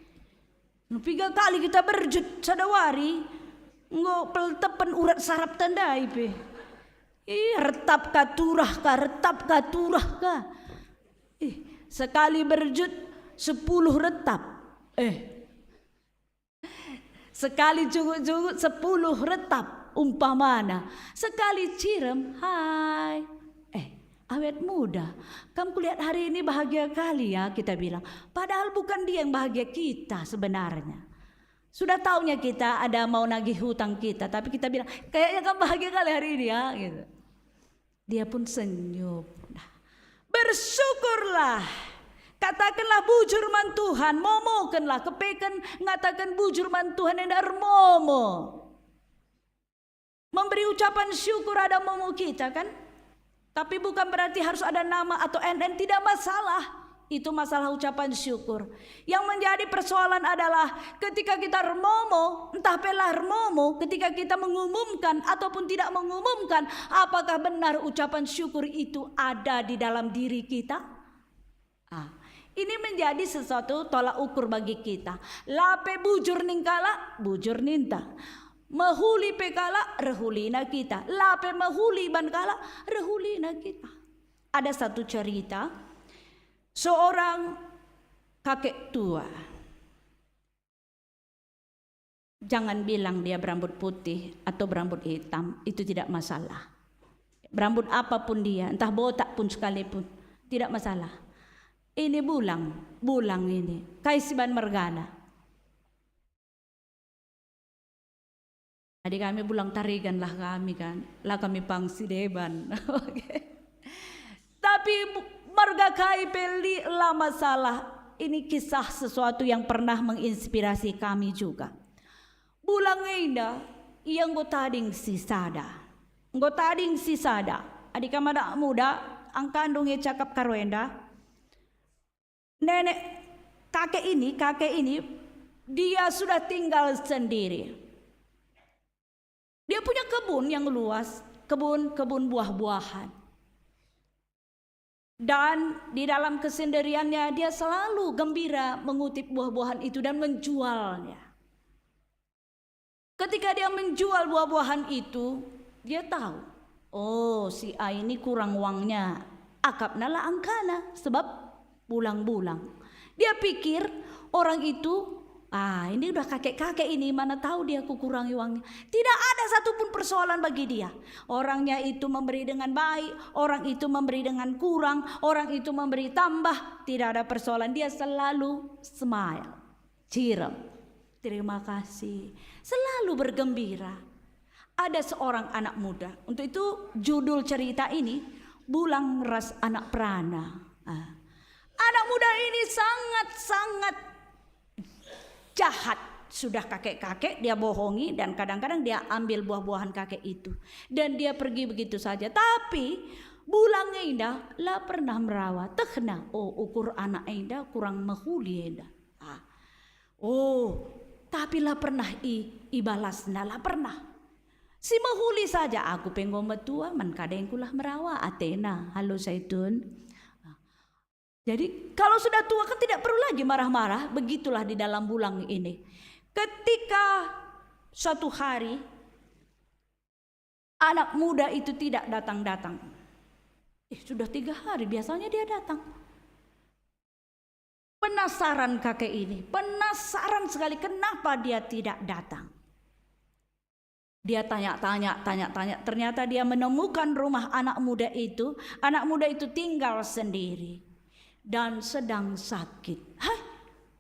Piga kali kita berjut sada wari, enggo peltepen urat sarapta ndai pe. Ih, retap ka turah ka, retap ka turah ka. Ih, sekali berjut, sepuluh retap. Eh. Sekali jungut-jungut, sepuluh retap, umpamana. Sekali cirem, hai. Eh, awet muda. Kam kulihat hari ini bahagia kali ya, kita bilang. Padahal bukan dia yang bahagia kita sebenarnya. Sudah taunya kita ada mau nagih hutang kita, tapi kita bilang, "Kayaknya kamu bahagia kali hari ini ya," gitu. Dia pun senyum. Nah, bersyukurlah. Katakenlah bujur man Tuhan, momokenlah, kepeken ngataken bujur man Tuhan enda ermomo. Memberi ucapan syukur ada momo kita, kan? Tapi bukan berarti harus ada nama atau N N, tidak masalah. Itu masalah ucapan syukur. Yang menjadi persoalan adalah ketika kita ermomo, entah pe la ermomo, ketika kita mengumumkan ataupun tidak mengumumkan, apakah benar ucapan syukur itu ada di dalam diri kita? Ah, ini menjadi sesuatu tolak ukur bagi kita. La pe bujur ning kalak, bujur ninta. Mehuli pe kalak, rehulina kita. La pe mehuli ban kalak, rehulina kita. Ada satu cerita, seorang kakek tua. Jangan bilang dia berambut putih atau berambut hitam, itu tidak masalah. Berambut apapun dia, entah botak pun sekalipun, tidak masalah. Ini bulang, bulang ini. Kai siban mergana? Adi kami bulang Tarigan lah kami kan, la kami pang si deban. Oke. Tapi bu-, marga kai pe lit la masalah. Ini kisah sesuatu yang pernah menginspirasi kami juga. Bulang enda, ia enggo tading si sada. Enggo tading si sada. Adi kam anak muda, angkandu nge cakap karo enda. Nenek, kakek ini, kakek ini, dia sudah tinggal sendiri. Dia punya kebun yang luas, kebun, kebun buah-buahan. Dan di dalam kesendiriannya, dia selalu gembira mengutip buah-buahan itu dan menjualnya. Ketika dia menjual buah-buahan itu, dia tahu, "Oh, si A ini kurang uangnya, akapna la angkana, sebab bulang-bulang." Dia pikir orang itu, "Ah, ini udah kakek-kakek ini, mana tahu dia kukurangi uangnya." Tidak ada satupun persoalan bagi dia. Orangnya itu memberi dengan baik, orang itu memberi dengan kurang, orang itu memberi tambah, tidak ada persoalan. Dia selalu smile, cirem. Terima kasih. Selalu bergembira. Ada seorang anak muda. Untuk itu judul cerita ini, Bulang ras anak perana. Ah. Anak muda ini sangat-sangat jahat. Sudah kakek-kakek dia bohongi dan kadang-kadang dia ambil buah-buahan kakek itu. Dan dia pergi begitu saja. Tapi Bulang enda la pernah merawa. Tehna, oh, ukur anak enda kurang mehuli enda. Ah. Oh, tapi la pernah i, ibalasna, la pernah. Si mehuli saja, "Aku pe enggo metua, man kadengku lah merawa," atena. Halo, Saitun. Jadi, kalau sudah tua kan tidak perlu lagi marah-marah, begitulah di dalam Bulang ini. Ketika suatu hari anak muda itu tidak datang-datang. Eh, sudah tiga hari, biasanya dia datang. Penasaran kakek ini, penasaran sekali kenapa dia tidak datang. Dia tanya-tanya, tanya-tanya, ternyata dia menemukan rumah anak muda itu. Anak muda itu tinggal sendiri dan sedang sakit. "Hai,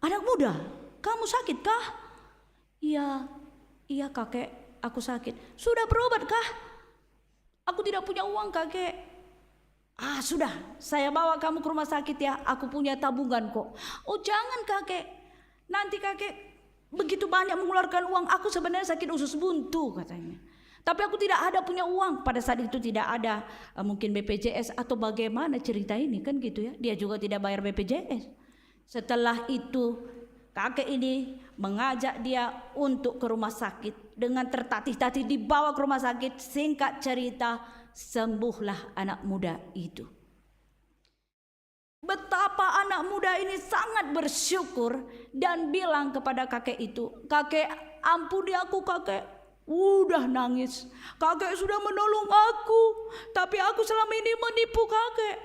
anak muda, kamu sakit kah?" "Iya, iya, kakek, aku sakit." "Sudah berobat kah?" "Aku tidak punya uang, kakek." "Ah, sudah, saya bawa kamu ke rumah sakit ya, aku punya tabungan kok." "Oh, jangan, kakek. Nanti kakek begitu banyak mengeluarkan uang, aku sebenarnya sakit usus buntu," katanya. "Tapi aku tidak ada punya uang." Pada saat itu tidak ada, eh, mungkin B P J S atau bagaimana cerita ini, kan gitu ya. Dia juga tidak bayar B P J S. Setelah itu, kakek ini mengajak dia untuk ke rumah sakit. Dengan tertatih-tatih dibawa ke rumah sakit, singkat cerita, sembuhlah anak muda itu. Betapa anak muda ini sangat bersyukur dan bilang kepada kakek itu, "Kakek, ampuni aku, kakek. Udah nangis. Kakek sudah menolong aku, tapi aku selama ini menipu kakek.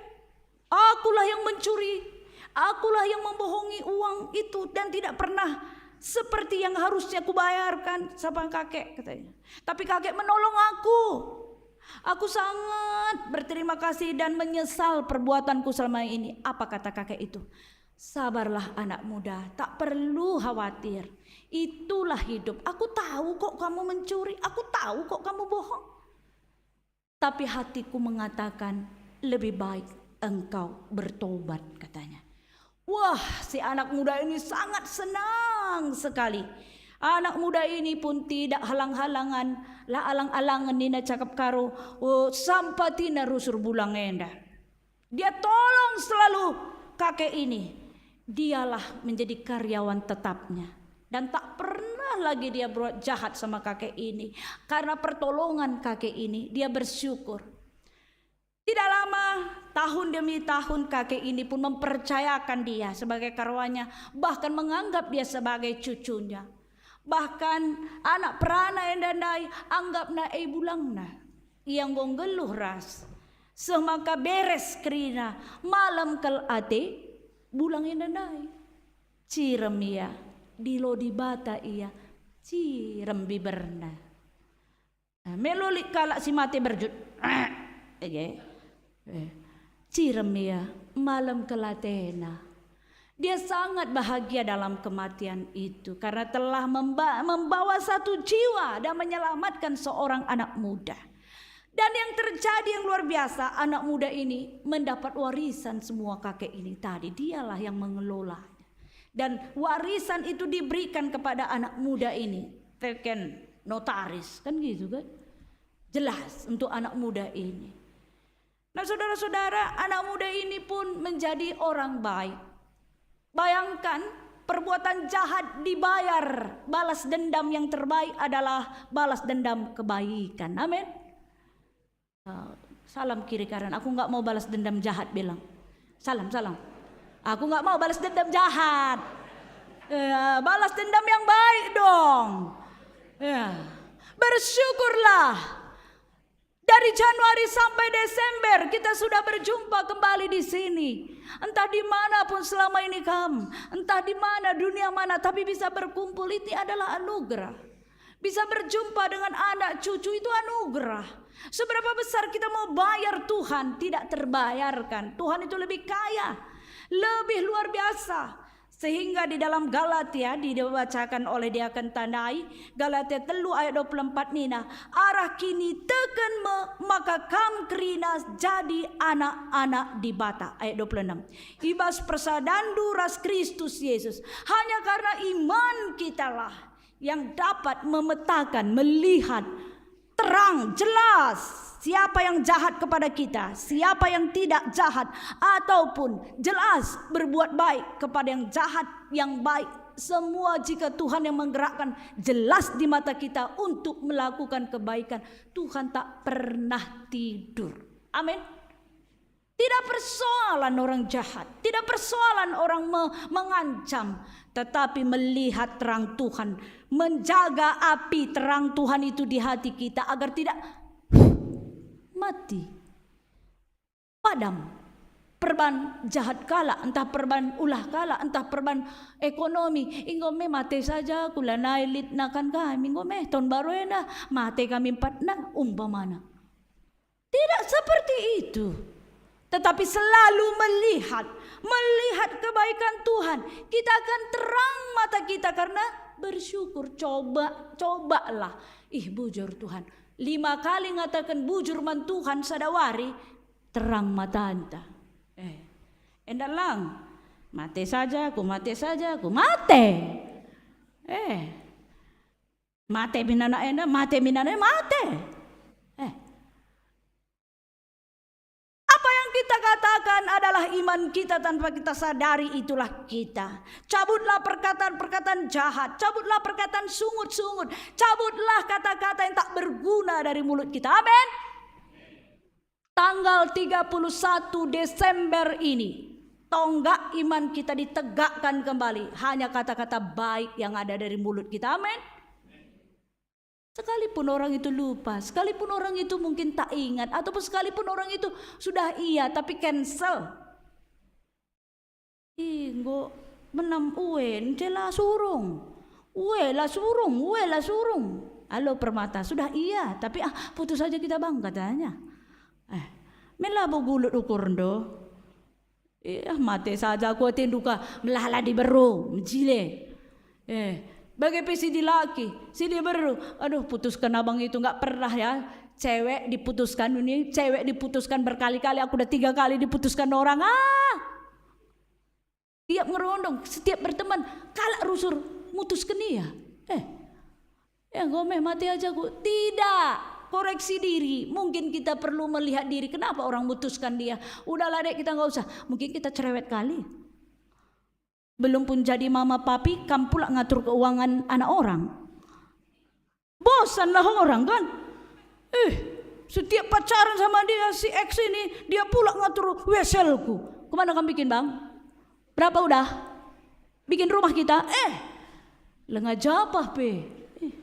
Akulah yang mencuri, akulah yang membohongi uang itu dan tidak pernah seperti yang harusnya kubayarkan sama kakek," katanya. "Tapi kakek menolong aku. Aku sangat berterima kasih dan menyesal perbuatanku selama ini." Apa kata kakek itu? "Sabarlah, anak muda, tak perlu khawatir. Itulah hidup. Aku tahu kok kamu mencuri, aku tahu kok kamu bohong. Tapi hatiku mengatakan, lebih baik engkau bertobat," katanya. Wah, si anak muda ini sangat senang sekali. Anak muda ini pun tidak halang-halangan, la alang-alangen nina cakap Karo, oh, sampatina rusur Bulang enda. Dia tolong selalu kakek ini. Dialah menjadi karyawan tetapnya. Dan tak pernah lagi dia berbuat jahat sama kakek ini. Karena pertolongan kakek ini, dia bersyukur. Tidak lama, tahun demi tahun kakek ini pun mempercayakan dia sebagai karyawannya, bahkan menganggap dia sebagai cucunya. Bahkan anak perana enda ndai anggapna e bulangna. Ia enggo nggeluh ras. Seh maka beres kerina, malem kal ate Bulang enda ndai. Cirem ia, dilo Dibata ia, cirem biberna. Nah, melo lit kalak si mate berjut. Ege. Eh. Cirem ia, malem kal atena. Dia sangat bahagia dalam kematian itu karena telah memba-, membawa satu jiwa dan menyelamatkan seorang anak muda. Dan yang terjadi yang luar biasa, anak muda ini mendapat warisan semua kakek ini tadi. Dialah yang mengelolanya. Dan warisan itu diberikan kepada anak muda ini. Teken notaris, kan gitu kan? Jelas untuk anak muda ini. Nah, saudara-saudara, anak muda ini pun menjadi orang baik. Bayangkan, perbuatan jahat dibayar, balas dendam yang terbaik adalah balas dendam kebaikan. Amin. Eh, salam kiri kanan, "Aku nggak mau balas dendam jahat," bilang. Salam, salam. "Aku nggak mau balas dendam jahat." Ya, balas dendam yang baik dong. Ya. Bersyukurlah. Dari Januari sampai Desember kita sudah berjumpa kembali di sini. Entah di mana pun selama ini kam, entah di mana, dunia mana, tapi bisa berkumpul ini adalah anugerah. Bisa berjumpa dengan anak cucu itu anugerah. Seberapa besar kita mau bayar Tuhan, tidak terbayarkan. Tuhan itu lebih kaya, lebih luar biasa. Sehingga di dalam Galatia dibacakan oleh diaken Tanai, Galatia telu ayat dua puluh empat nina, "Arah kiniteken me maka kam kerina jadi anak-anak Dibata." Ayat dua puluh enam. "I bas persadanndu ras Kristus Yesus, hanya karena iman kitalah yang dapat memetakan, melihat terang, jelas siapa yang jahat kepada kita, siapa yang tidak jahat, ataupun jelas berbuat baik kepada yang jahat, yang baik. Semua jika Tuhan yang menggerakkan, jelas di mata kita untuk melakukan kebaikan. Tuhan tak pernah tidur." Amin. Tidak persoalan orang jahat, tidak persoalan orang me-, mengancam, tetapi melihat terang Tuhan, menjaga api terang Tuhan itu di hati kita agar tidak mati, padam. Perban jahat kalak, entah perban ulah kalak, entah perban ekonomi, enggo me mate saja, kulanai lit nakan kami, enggo me tahun baru enda, mate kami empatna, umpamana. Tidak seperti itu. Tetapi selalu melihat, melihat kebaikan Tuhan. Kita akan terang mata kita karena bersyukur. Coba, cobalah. Ih, bujur Tuhan. Lima kali ngataken bujur man Tuhan sada wari, terang matanta. Eh, enda lang. Mate saja, ku mate saja, ku mate. Eh. Mate min anak enda, mate min anak enda, mate. Eh. Apa yang kita katakan adalah iman kita tanpa kita sadari, itulah kita. Cabutlah perkataan-perkataan jahat, cabutlah perkataan sungut-sungut, cabutlah kata-kata yang tak berguna dari mulut kita. Amin. Tanggal tiga puluh satu Desember ini, tonggak iman kita ditegakkan kembali. Hanya kata-kata baik yang ada dari mulut kita. Amin. Sekalipun orang itu lupa, sekalipun orang itu mungkin tak ingat, ataupun sekalipun orang itu sudah iya tapi cancel. Ih, enggo menam ue, ncela surung. Ue la surung, ue la surung. Alo Permata, sudah iya, tapi, ah, putus saja kita, Bang, katanya. Eh, me labo gulut ukurndu. Eh, ah, mate saja aku atendu ka, melala diberu, mejile. Eh, bage pe si dilaki, si diberu. Aduh, putusken abang itu, nggak pernah ya. Cewek diputuskan, ini cewek diputuskan berkali-kali, aku udah tiga kali diputuskan orang. Ah! Tiap ngerondong, setiap berteman, kalak rusur mutusken ia. Eh, ya enggo meh mate aja ku. Tidak, koreksi diri. Mungkin kita perlu melihat diri. Kenapa orang mutuskan dia? Udahlah dek, kita nggak usah. Mungkin kita cerewet kali. Belum pun jadi mama papi, kam pula ngatur keuangan anak orang. Bosanlah orang, kan? Eh, setiap pacaran sama dia, si X ini, dia pula ngatur weselku. Kemana kamu bikin, Bang? Berapa udah? Bikin rumah kita? Eh, lenga japah pe. Eh.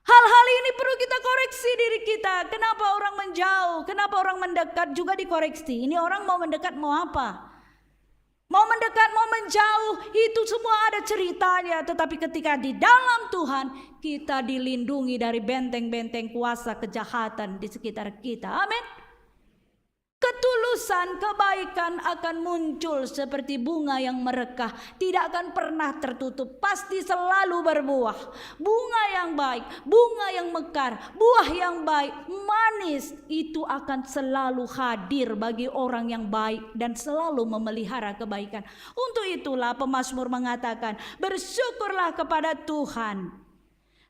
Hal-hal ini perlu kita koreksi diri kita. Kenapa orang menjauh? Kenapa orang mendekat juga dikoreksi? Ini orang mau mendekat mau apa? Mau mendekat, mau menjauh, itu semua ada ceritanya. Tetapi ketika di dalam Tuhan, kita dilindungi dari benteng-benteng kuasa kejahatan di sekitar kita. Amin. Ketulusan, kebaikan akan muncul seperti bunga yang merekah, tidak akan pernah tertutup, pasti selalu berbuah. Bunga yang baik, bunga yang mekar, buah yang baik, manis, itu akan selalu hadir bagi orang yang baik dan selalu memelihara kebaikan. Untuk itulah pemazmur mengatakan, "Bersyukurlah kepada Tuhan."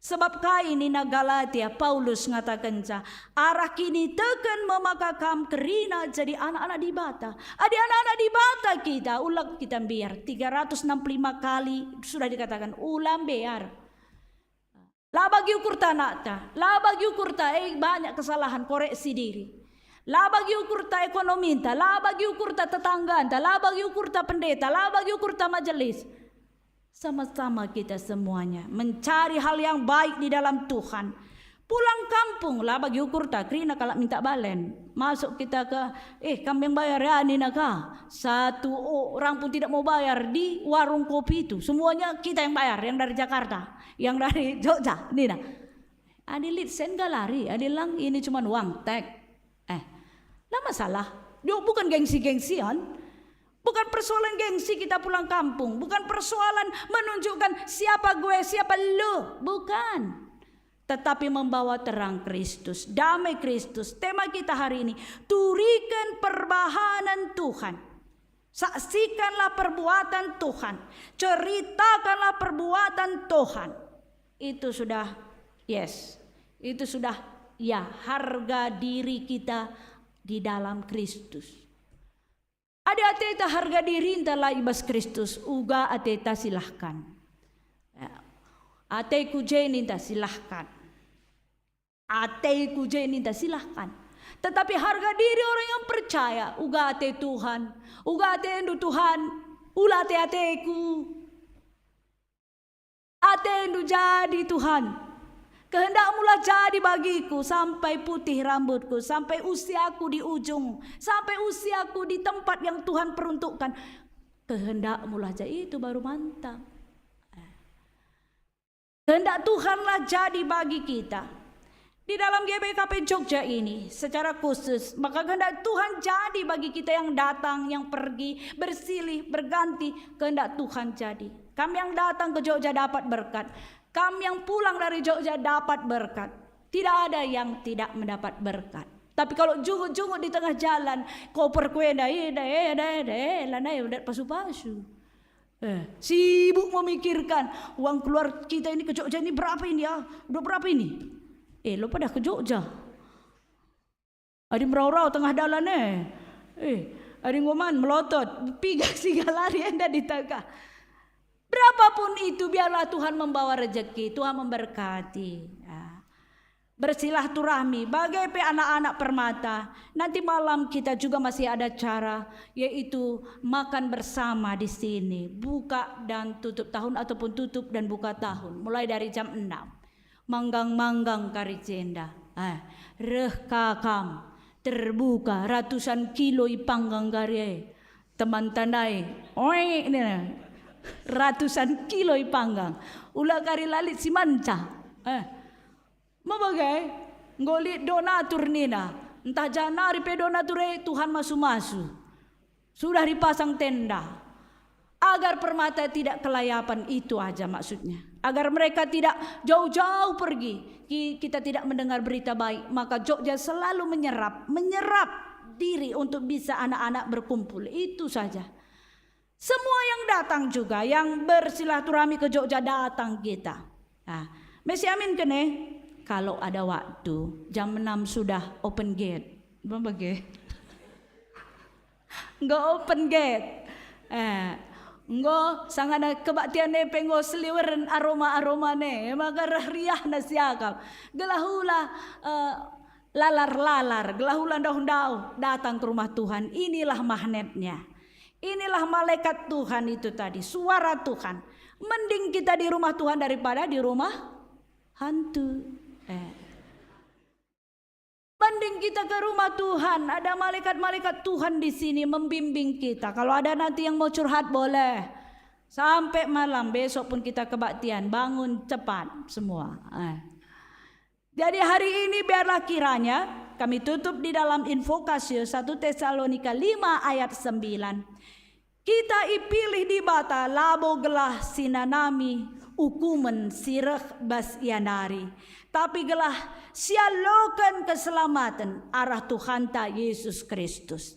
Sebab kai nina Galatia, Paulus ngatakenca, "Arah kiniteken me maka kam kerina jadi anak-anak Dibata." Adi anak-anak Dibata kita, ula kita mbiar. Tiga ratus enam puluh lima kali sudah dikatakan, ula mbiar. La bagi ukurta anakta, la bagi ukurta, eh, banyak kesalahan, koreksi diri. La bagi ukurta ekonominta, la bagi ukurta tetangganta, la bagi ukurta pendeta, la bagi ukurta majelis. Sama-sama kita semuanya mencari hal yang baik di dalam Tuhan. Pulang kampung, la bagi ukurta, kerina kalak minta balen. Masuk kita ke, "Eh, kam yang bayar ya," nina ka. Satu orang pun tidak mau bayar di warung kopi itu. Semuanya kita yang bayar, yang dari Jakarta, yang dari Jogja, nina. Adi lit sen ga lari, adi lang ini cuman uang, tek. Eh, la masalah. Yo, bukan gengsi-gengsian. Bukan persoalan gengsi kita pulang kampung, bukan persoalan menunjukkan siapa gue, siapa lu, bukan. Tetapi membawa terang Kristus, damai Kristus. Tema kita hari ini, turiken perbahanen Tuhan. Saksikanlah perbuatan Tuhan. Ceritakanlah perbuatan Tuhan. Itu sudah, yes. Itu sudah, ya, harga diri kita di dalam Kristus. Adi ateta harga dirinta la i bas Kristus, uga ateta, silahkan. Ya. Ateku je ninta, silahkan. Ateku je ninta, silahkan. Tetapi harga diri orang yang percaya, uga ate Tuhan, uga atendu Tuhan, ula ate-ateku. Atendu jadi, Tuhan. Kehendakmulah jadi bagiku sampai putih rambutku, sampai usiaku di ujung, sampai usiaku di tempat yang Tuhan peruntukkan. Kehendakmulah jadi, itu baru mantap. Kehendak Tuhanlah jadi bagi kita. Di dalam G B K P Jogja ini, secara khusus, maka kehendak Tuhan jadi bagi kita yang datang, yang pergi, bersilih, berganti, kehendak Tuhan jadi. Kam yang datang ke Jogja dapat berkat, kam yang pulang dari Jogja dapat berkat. Tidak ada yang tidak mendapat berkat. Tapi kalau jungut-jungut di tengah jalan, koper ku enda, eh, enda, eh, enda, enda, eh, lanai, enda pasu-pasu. Eh, sibuk memikirkan, uang keluar kita ini ke Jogja ini berapa ini ya? Udah berapa ini? Eh, lo pada ke Jogja. Adi merau-rau tengah dalan, eh. Eh, adi ngoman melotot, piga siga lari enda ditangka. Berapapun itu, biarlah Tuhan membawa rezeki, Tuhan memberkati. Ya. Bersilaturahmi, bage pe anak-anak Permata. Nanti malam kita juga masih ada acara, yaitu makan bersama di sini. Buka dan tutup tahun ataupun tutup dan buka tahun, mulai dari jam enam. Manggang-manggang kari jenda. Eh, reh ka kam, terbuka, ratusan kilo ipanggang kari e. Teman tandai, oe, nina. Ratusan kilo ipanggang. Ula kari la lit si manca. Eh. Mabage, enggo lit donatur nina. Ntah janari pe donatur e Tuhan masu-masu. Sudah dipasang tenda. Agar Permata tidak kelayapan, itu aja maksudnya. Agar mereka tidak jauh-jauh pergi. Ki-, kita tidak mendengar berita baik, maka Jogja selalu menyerap, menyerap diri untuk bisa anak-anak berkumpul. Itu saja. Semua yang datang juga, yang bersilaturahmi ke Jogja, datang kita. Nah, mesi amin kene, kalau ada waktu, jam enam sudah open gate. Bage. Enggo open gate. Eh, enggo sangana kebaktian e pe enggo seliweren aroma-aromana, maka reh riahna siakap. Gelah ula, eh, lalar-lalar, gelah ula ndauh-ndauh datang ke rumah Tuhan. Inilah magnetnya. Inilah malaikat Tuhan itu tadi, suara Tuhan. Mending kita di rumah Tuhan daripada di rumah hantu. Eh. Mending kita ke rumah Tuhan, ada malaikat-malaikat Tuhan di sini membimbing kita. Kalau ada nanti yang mau curhat, boleh. Sampai malam, besok pun kita kebaktian, bangun cepat semua. Eh. Jadi hari ini biarlah kiranya kami tutup di dalam invokasio satu Tesalonika lima ayat sembilan. Kita ipilih Dibata labo gelah si nanami ukumen si reh bas ia nari, tapi gelah sialoken keselamaten arah Tuhanta Yesus Kristus.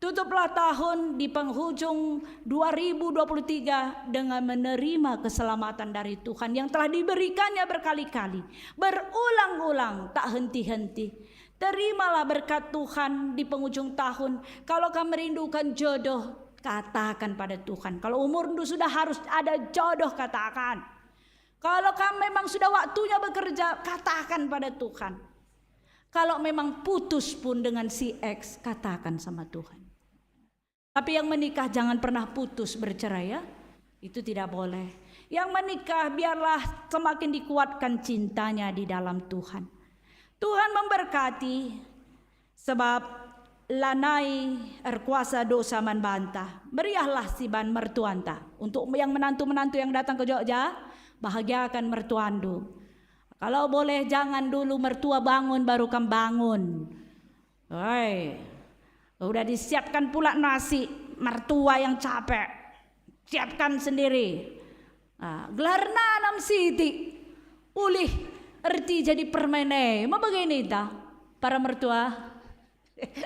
Tutuplah tahun di penghujung dua ribu dua puluh tiga dengan menerima keselamatan dari Tuhan yang telah diberikannya berkali-kali, berulang-ulang, tak henti-henti. Terimalah berkat Tuhan di penghujung tahun. Kalau kamu merindukan jodoh, katakan pada Tuhan. Kalau umurndu sudah harus ada jodoh, katakan. Kalau kamu memang sudah waktunya bekerja, katakan pada Tuhan. Kalau memang putus pun dengan si X, katakan sama Tuhan. Tapi yang menikah jangan pernah putus bercerai, ya. Itu tidak boleh. Yang menikah biarlah semakin dikuatkan cintanya di dalam Tuhan. Tuhan memberkati, sebab lanai erkuasa dosa man banta. Meriahlah si ban mertuanta. Untuk yang menantu-menantu yang datang ke Jogja, bahagiakan mertuandu. Kalau boleh, jangan dulu mertua bangun baru kam bangun. Oi, udah disiapkan pula nasi. mertua yang capek, siapkan sendiri. Ah, gelarna anam siti. Ulih erti jadi permen e. Mabage ninta, para mertua?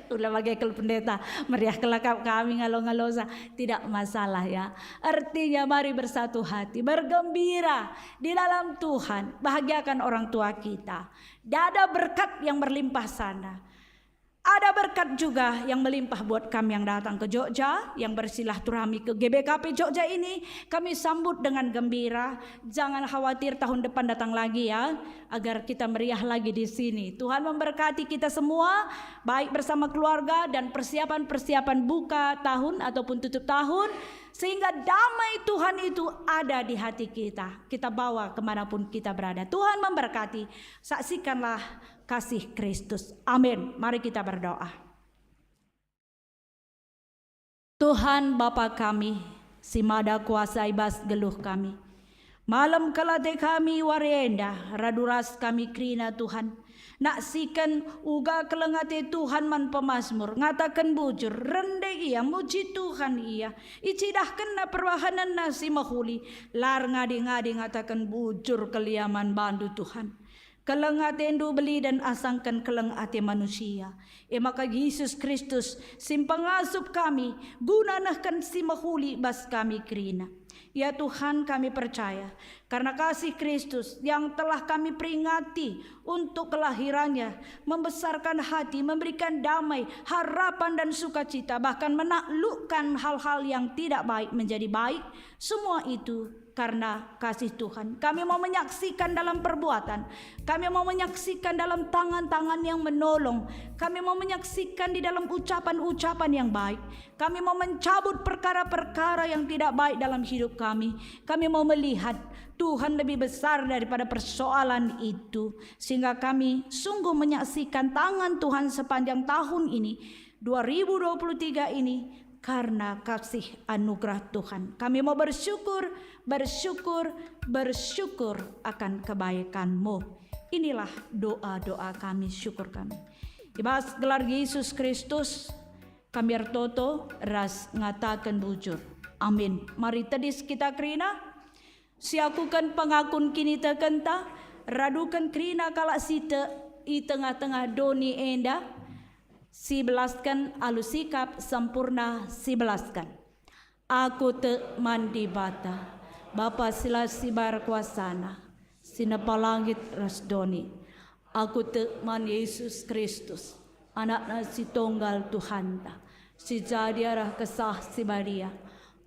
Ula bage kal pendeta, meriah kelakap kami ngalo-ngalosa. Tidak masalah ya. Artinya mari bersatu hati, bergembira di dalam Tuhan, bahagiakan orang tua kita. Ada berkat yang berlimpah sana. Ada berkat juga yang melimpah buat kami yang datang ke Jogja, yang bersilaturahmi ke G B K P Jogja ini. Kami sambut dengan gembira. Jangan khawatir, tahun depan datang lagi ya, agar kita meriah lagi di sini. Tuhan memberkati kita semua, baik bersama keluarga dan persiapan-persiapan buka tahun ataupun tutup tahun, sehingga damai Tuhan itu ada di hati kita. Kita bawa kemanapun kita berada. Tuhan memberkati. Saksikanlah kasih Kristus. Amin. Mari kita berdoa. Tuhan Bapa kami, si mada kuasa i bas geluh kami. Malem kal ate kami wari enda, radu ras kami kerina Tuhan. Naksiken uga keleng ate Tuhan man pemasmur, ngataken bujur, rende ia, muji Tuhan ia. Icidahkenna perbahanenna si mehuli, lar ngadi-ngadi ngataken bujur kal ia man bandu Tuhan. Keleng atendu beli dan asangken keleng ate manusia. E maka Jesus Kristus si mpengasup kami guna nehken si mehuli bas kami kerina. Ya Tuhan, kami percaya, karena kasih Kristus yang telah kami peringati untuk kelahirannya, membesarkan hati, memberikan damai, harapan dan sukacita, bahkan menaklukkan hal-hal yang tidak baik menjadi baik, semua itu karena kasih Tuhan. Kami mau menyaksikan dalam perbuatan. Kami mau menyaksikan dalam tangan-tangan yang menolong. Kami mau menyaksikan di dalam ucapan-ucapan yang baik. Kami mau mencabut perkara-perkara yang tidak baik dalam hidup kami. Kami mau melihat Tuhan lebih besar daripada persoalan itu. Sehingga kami sungguh menyaksikan tangan Tuhan sepanjang tahun ini, dua ribu dua puluh tiga ini, karena kasih anugerah Tuhan. Kami mau bersyukur, bersyukur, bersyukur akan kebaikan-Mu. Inilah doa-doa kami, syukur kami. I bas gelar Yesus Kristus, kami ertoto ras ngataken bujur. Amin. Mari tedis kita kerina. Siakuken pengakun kinitekenta, raduken kerina kalak si tek i tengah-tengah doni enda, sibelasken alu sikap sempurna sibelasken. Aku tek man Dibata, Bapa si la sibar kuasana, si nepa langit ras doni. Aku tek man Yesus Kristus, Anakna si Tunggal Tuhanta, si jadi arah Kesah Si Badia,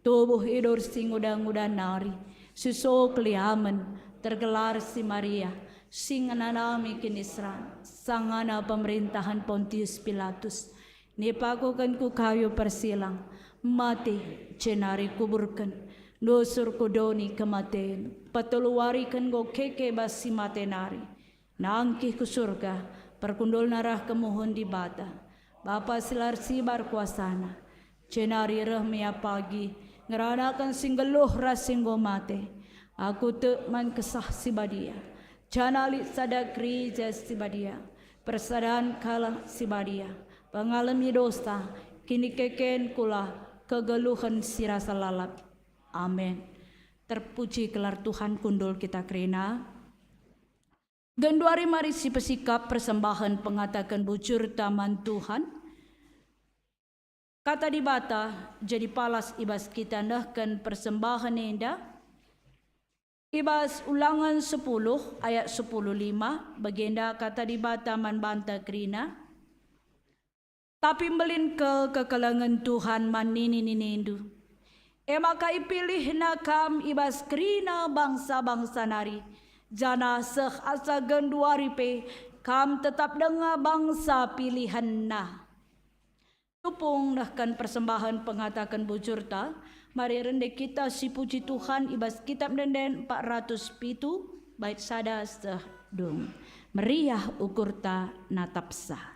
tubuh idur si nguda-nguda nari, si so keliamen, tergelar si Maria, si ngenanami kiniseran, sangana pemerintahan Pontius Pilatus, nipakuken ku kayu persilang, mate, jenari kuburken, nusur ku doni kematen, petelu wariken enggo keke bas si mate nari. Nangkih ku Surga, perkundulna reh kemuhen Dibata, Bapa si la ersibar kuasana, jenari reh me ia pagi ngeranaken si nggeluh ras si enggo mate. Aku tek man Kesah Si Badia, janah lit sada Gereja Si Badia, persadan kalak si badia, pengalemi dosa, kinikeken kula kegeluhen si rasa lalap. Amin. Terpuji gelar Tuhan, kundul kita kerina. Genduari mari sipesikap persembahen pengataken bujurta man Tuhan. Kata Dibata jadi palas i bas kita nehken persembahen enda. I bas Ulangen sepuluh ayat sepuluh lima, bagenda kata Dibata man banta kerina. Tapi mbelin kal kekelengen Tuhan man nini-ninindu. E maka ipilihNa kam i bas kerina bangsa-bangsa nari, janah seh asa genduari pe kam tetap denga bangsa pilihenNa. Tupung nehken persembahen pengataken bujurta, mari rende kita sipuji Tuhan i bas Kitab Ende-enden empat ratus pitu, bait sada seh dung. Meriah ukurta natapsa.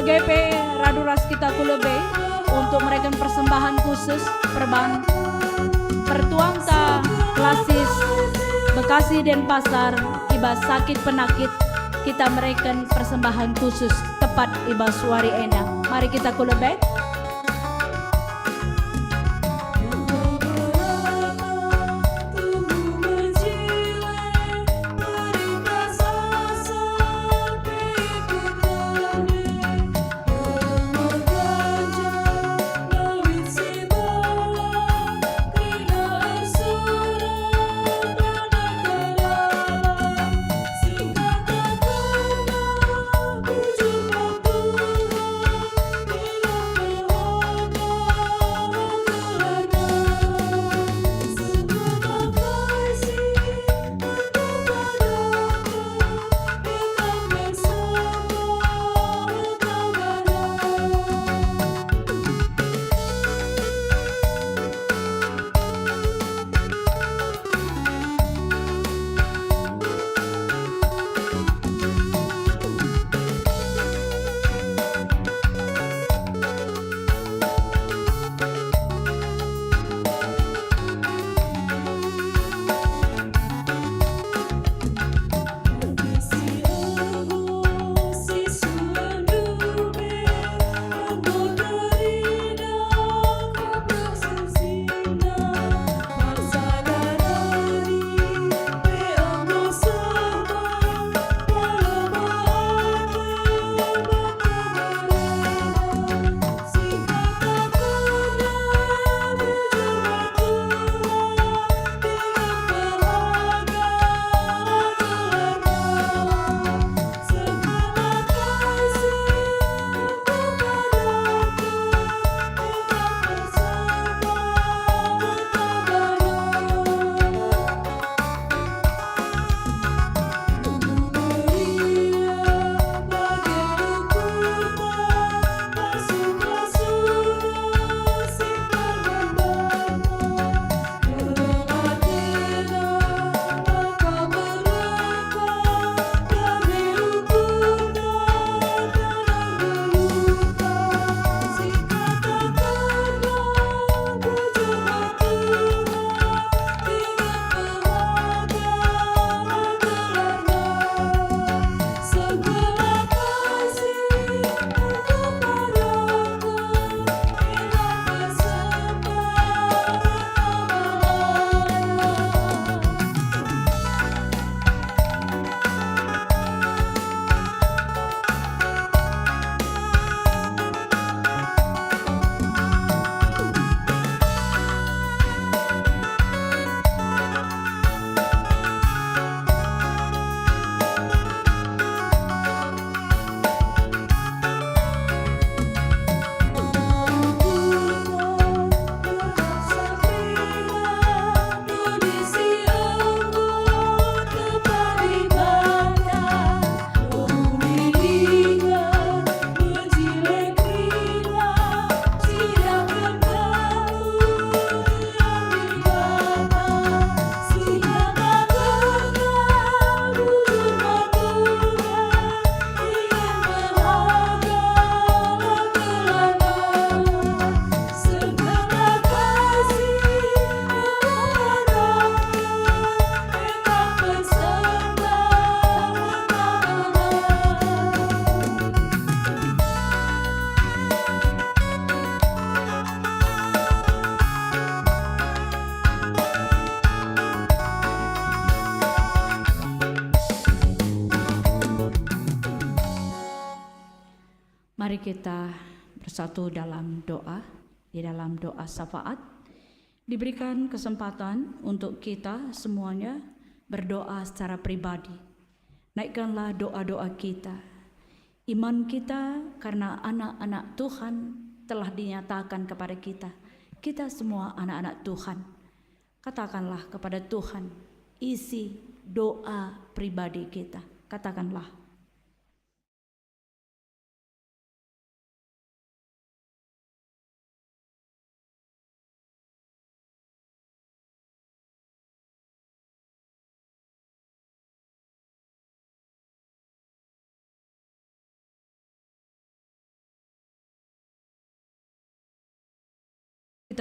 G P radu ras kita ku lebe untuk mereken persembahan khusus perban pertuanta Klasis Bekasi Denpasar i bas sakit penakit, kita mereken persembahan khusus tepat i bas wari enda. Mari kita ku lebe. Mari kita bersatu dalam doa, di dalam doa syafaat. Diberikan kesempatan untuk kita semuanya berdoa secara pribadi. Naikkanlah doa-doa kita. Iman kita karena anak-anak Tuhan telah dinyatakan kepada kita. Kita semua anak-anak Tuhan. Katakanlah kepada Tuhan isi doa pribadi kita. Katakanlah.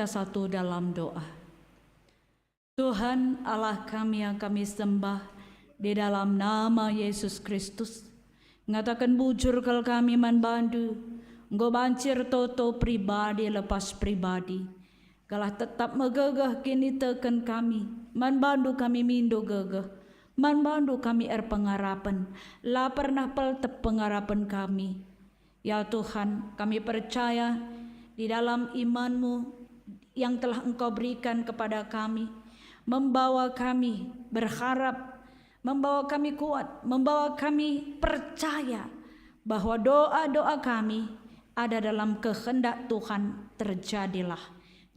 Kita satu dalam doa. Tuhan Allah kami yang kami sembah, di dalam nama Yesus Kristus, ngataken bujur kal kami man bandu, enggo banci ertoto pribadi lepas pribadi. Gelah tetap megegeh kiniteken kami, man bandu kami mindo gegeh, man bandu kami erpengarapen, la pernah peltep pengarapen kami. Ya Tuhan, kami percaya di dalam iman-Mu yang telah Engkau berikan kepada kami, membawa kami berharap, membawa kami kuat, membawa kami percaya bahwa doa-doa kami ada dalam kehendak Tuhan, terjadilah.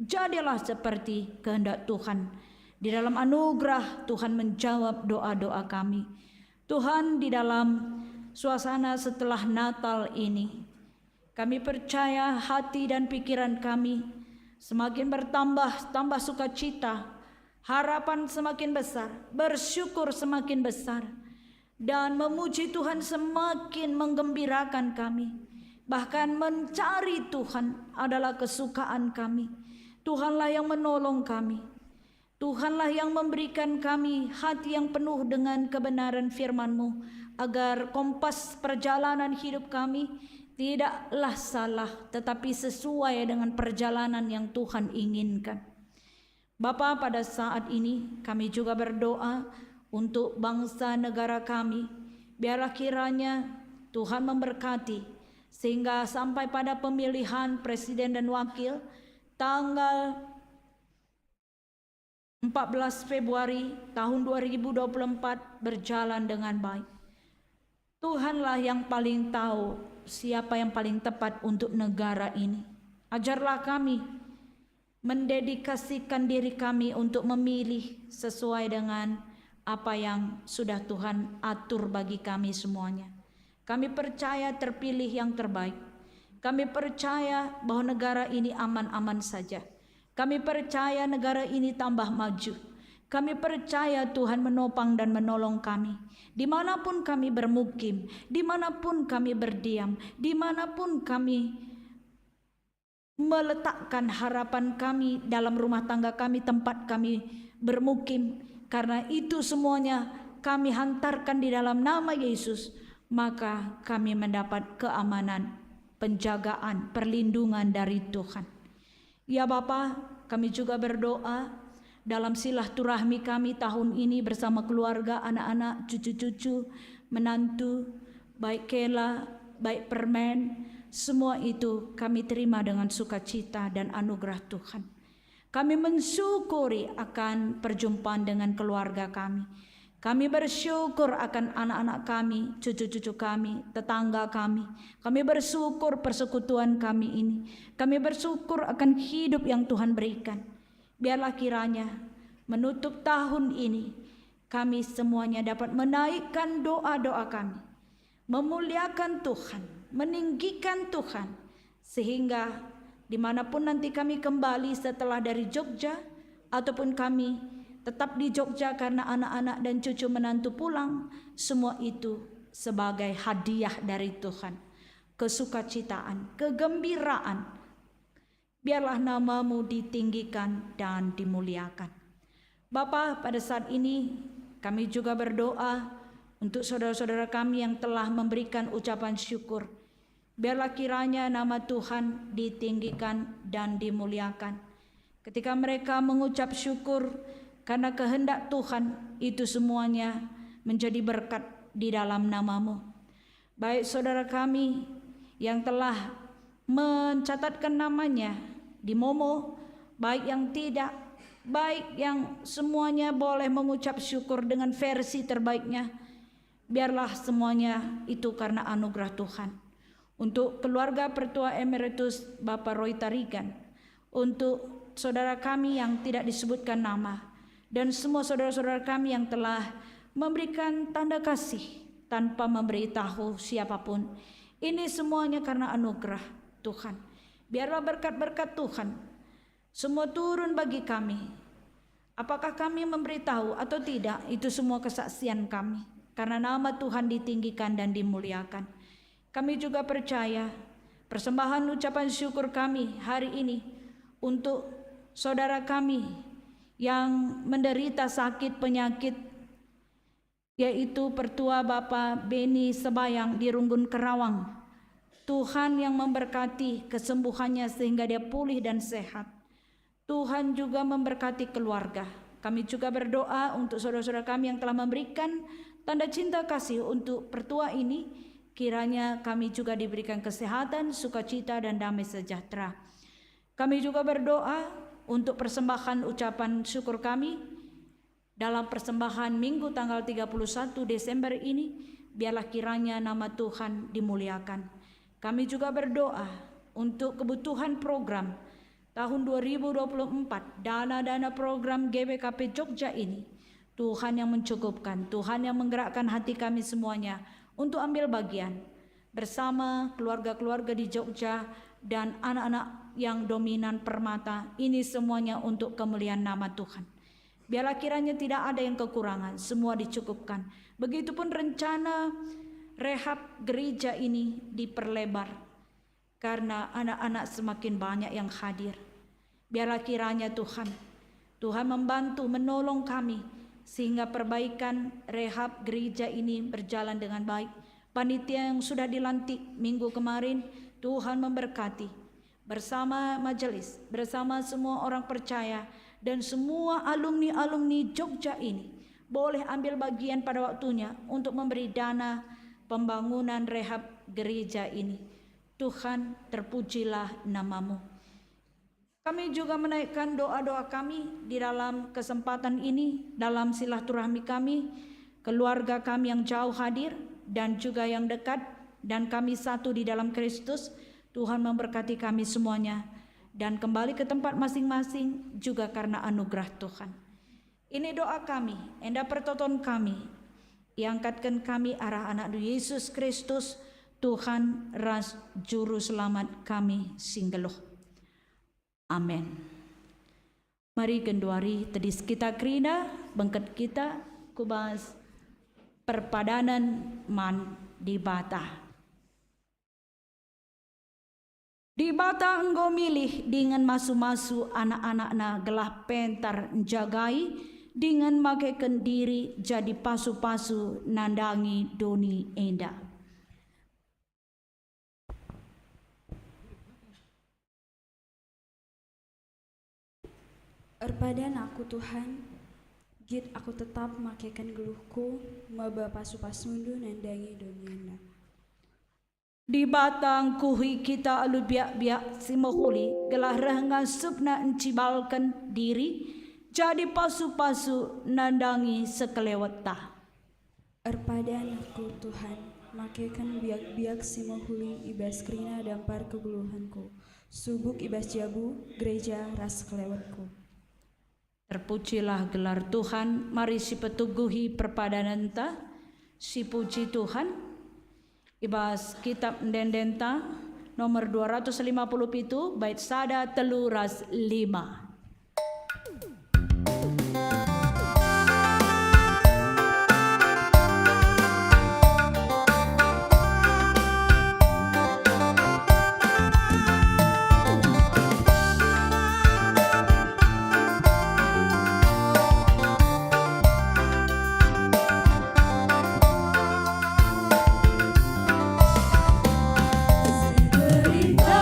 Jadilah seperti kehendak Tuhan. Di dalam anugerah Tuhan menjawab doa-doa kami. Tuhan, di dalam suasana setelah Natal ini, kami percaya hati dan pikiran kami semakin bertambah, tambah sukacita, harapan semakin besar, bersyukur semakin besar, dan memuji Tuhan semakin menggembirakan kami. Bahkan mencari Tuhan adalah kesukaan kami. Tuhanlah yang menolong kami. Tuhanlah yang memberikan kami hati yang penuh dengan kebenaran firman-Mu, agar kompas perjalanan hidup kami tidaklah salah, tetapi sesuai dengan perjalanan yang Tuhan inginkan. Bapa, pada saat ini kami juga berdoa untuk bangsa negara kami. Biarlah kiranya Tuhan memberkati, sehingga sampai pada pemilihan presiden dan wakil tanggal empat belas Februari tahun dua ribu dua puluh empat berjalan dengan baik. Tuhanlah yang paling tahu siapa yang paling tepat untuk negara ini. Ajarlah kami mendedikasikan diri kami untuk memilih sesuai dengan apa yang sudah Tuhan atur bagi kami semuanya. Kami percaya terpilih yang terbaik. Kami percaya bahwa negara ini aman-aman saja. Kami percaya negara ini tambah maju. Kami percaya Tuhan menopang dan menolong kami. Dimanapun kami bermukim, dimanapun kami berdiam, dimanapun kami meletakkan harapan kami dalam rumah tangga kami, tempat kami bermukim, karena itu semuanya kami hantarkan di dalam nama Yesus, maka kami mendapat keamanan, penjagaan, perlindungan dari Tuhan. Ya Bapa, kami juga berdoa dalam silaturahmi kami tahun ini bersama keluarga, anak-anak, cucu-cucu, menantu, baik kela, baik permen, semua itu kami terima dengan sukacita dan anugerah Tuhan. Kami mensyukuri akan perjumpaan dengan keluarga kami. Kami bersyukur akan anak-anak kami, cucu-cucu kami, tetangga kami. Kami bersyukur persekutuan kami ini. Kami bersyukur akan hidup yang Tuhan berikan. Biarlah kiranya menutup tahun ini, kami semuanya dapat menaikkan doa-doa kami, memuliakan Tuhan, meninggikan Tuhan, sehingga dimanapun nanti kami kembali setelah dari Jogja, ataupun kami tetap di Jogja karena anak-anak dan cucu menantu pulang, semua itu sebagai hadiah dari Tuhan. Kesukacitaan, kegembiraan, biarlah nama-Mu ditinggikan dan dimuliakan. Bapa, pada saat ini kami juga berdoa untuk saudara-saudara kami yang telah memberikan ucapan syukur. Biarlah kiranya nama Tuhan ditinggikan dan dimuliakan. Ketika mereka mengucap syukur karena kehendak Tuhan, itu semuanya menjadi berkat di dalam nama-Mu. Baik saudara kami yang telah mencatatkan namanya di Momo, baik yang tidak, baik yang semuanya boleh mengucap syukur dengan versi terbaiknya, biarlah semuanya itu karena anugerah Tuhan. Untuk keluarga Pertua Emeritus Bapak Roy Tarigan, untuk saudara kami yang tidak disebutkan nama, dan semua saudara-saudara kami yang telah memberikan tanda kasih tanpa memberitahu siapapun. Ini semuanya karena anugerah Tuhan. Biarlah berkat-berkat Tuhan semua turun bagi kami. Apakah kami memberitahu atau tidak, itu semua kesaksian kami. Karena nama Tuhan ditinggikan dan dimuliakan. Kami juga percaya persembahan ucapan syukur kami hari ini untuk saudara kami yang menderita sakit penyakit, yaitu Pertua Bapa Beni Sebayang di Runggun Kerawang. Tuhan yang memberkati kesembuhannya sehingga dia pulih dan sehat. Tuhan juga memberkati keluarga. Kami juga berdoa untuk saudara-saudara kami yang telah memberikan tanda cinta kasih untuk Pertua ini. Kiranya kami juga diberikan kesehatan, sukacita, dan damai sejahtera. Kami juga berdoa untuk persembahan ucapan syukur kami dalam persembahan Minggu tanggal tiga puluh satu Desember ini, biarlah kiranya nama Tuhan dimuliakan. Kami juga berdoa untuk kebutuhan program tahun dua ribu dua puluh empat, dana-dana program G B K P Jogja ini. Tuhan yang mencukupkan, Tuhan yang menggerakkan hati kami semuanya untuk ambil bagian bersama keluarga-keluarga di Jogja dan anak-anak yang dominan Permata. Ini semuanya untuk kemuliaan nama Tuhan. Biarlah kiranya tidak ada yang kekurangan, semua dicukupkan. Begitupun rencana rehab gereja ini diperlebar karena anak-anak semakin banyak yang hadir. Biarlah kiranya Tuhan, Tuhan membantu, menolong kami, sehingga perbaikan rehab gereja ini berjalan dengan baik. Panitia yang sudah dilantik minggu kemarin, Tuhan memberkati. Bersama majelis, bersama semua orang percaya, dan semua alumni-alumni Jogja ini boleh ambil bagian pada waktunya untuk memberi dana pembangunan rehab gereja ini. Tuhan, terpujilah nama-Mu. Kami juga menaikkan doa-doa kami di dalam kesempatan ini, dalam silaturahmi kami, keluarga kami yang jauh hadir dan juga yang dekat, dan kami satu di dalam Kristus. Tuhan memberkati kami semuanya, dan kembali ke tempat masing-masing juga karena anugerah Tuhan. Ini doa kami, enda pertoton kami, iangkatken kami arah Anak-Ndu Yesus Kristus, Tuhan ras Juru Selamat kami si nggeluh. Amin. Mari genduari tedis kita kerina, bengket kita ku bas perpadanen man Dibata. Dibata enggo milih dingen masu-masu anak-anakNa gelah pentar njagai dingen makeken diri jadi pasu-pasu nandangi doni enda. Erpadan aku, Tuhan, git aku tetap makeken geluhku maba pasu-pasuNdu nandangi doni enda. Dibata ngkuhi kita alu biak-biak si mehuli, gelah reh ngansupna ncibalken diri jadi pasu-pasu nandangi sekelewetta. Erpadan aku, Tuhan, makeken biak-biak si mehuli i bas kerina dampar kegeluhenku, subuk i bas jabu, gereja, ras sekelewetku. Terpujilah gelar Tuhan, mari sipetuguhi perpadanenta, sipuji Tuhan, i bas Kitab Ende-endenta nomor dua ratus lima puluh pitu, bait sada, telu, ras lima. Berita,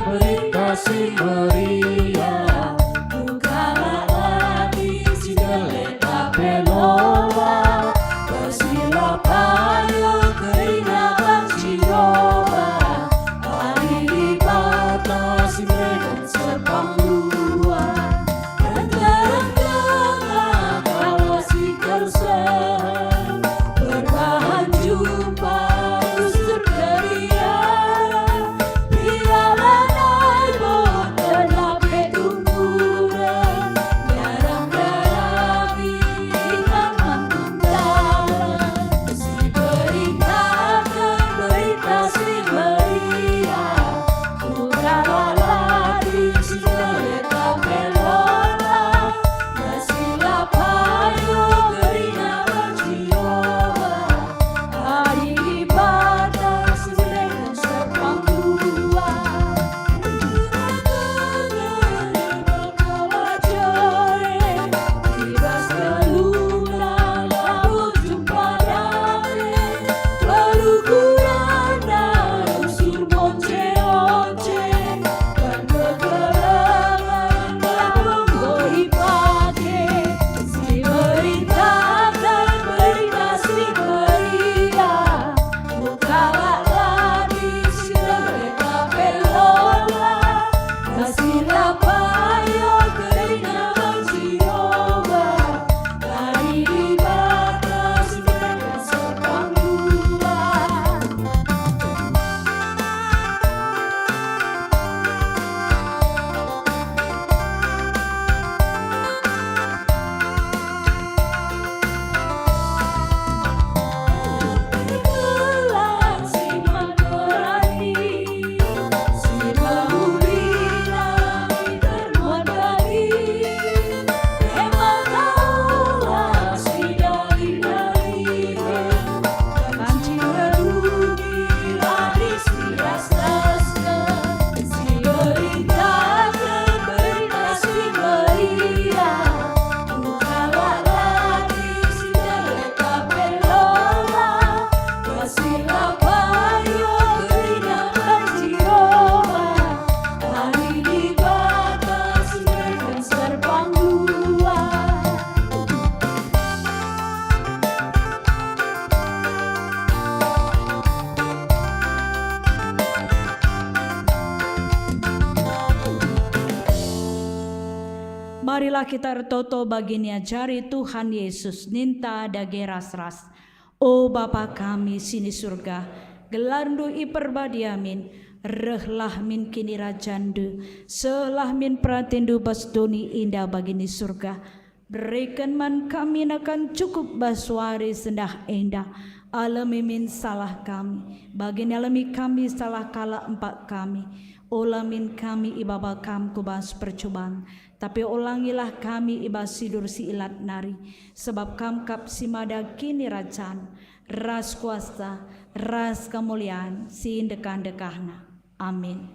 berita si meriah. Kita ertoto bagi niajari Tuhan Yesus, ninta dage ras-ras. O Bapa kami si ni Surga, gelarNdu iperbadia min, rehlah min kinirajanNdu, sehlah min peratenNdu bas doni enda bagi ni Surga. Bereken man kami nakan cukup bas wari sendah enda. Alemi min salah kami, bagi nalemi kami salah kalak empak kami. Ola min kami ibaba Kam ku bas percuban, tapi olangilah kami i bas si dur si ilat nari, sebab Kam kap si mada kinirajan, ras kuasa, ras kemulian si ndekah-ndekahna. Amin.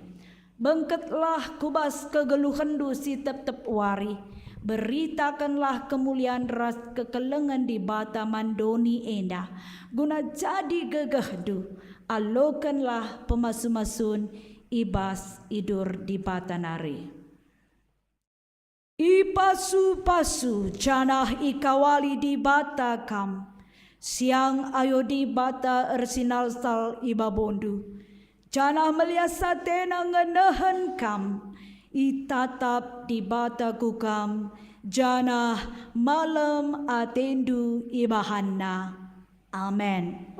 Bengketlah ku bas kegeluhenndu si tep-tep wari, beritakenlah kemulian ras kekelengen Dibata man doni enda, guna jadi gegehndu, alokenlah pemasu-masun i bas idur Dibata nari. Ipasu-pasu janah ikawali Dibata kam. Siang ayo Dibata ersinalsal i babondu, janah melias ateNa ngenehen kam. Itatap Dibata ku kam, janah malem atendu ibahanNa. Amen.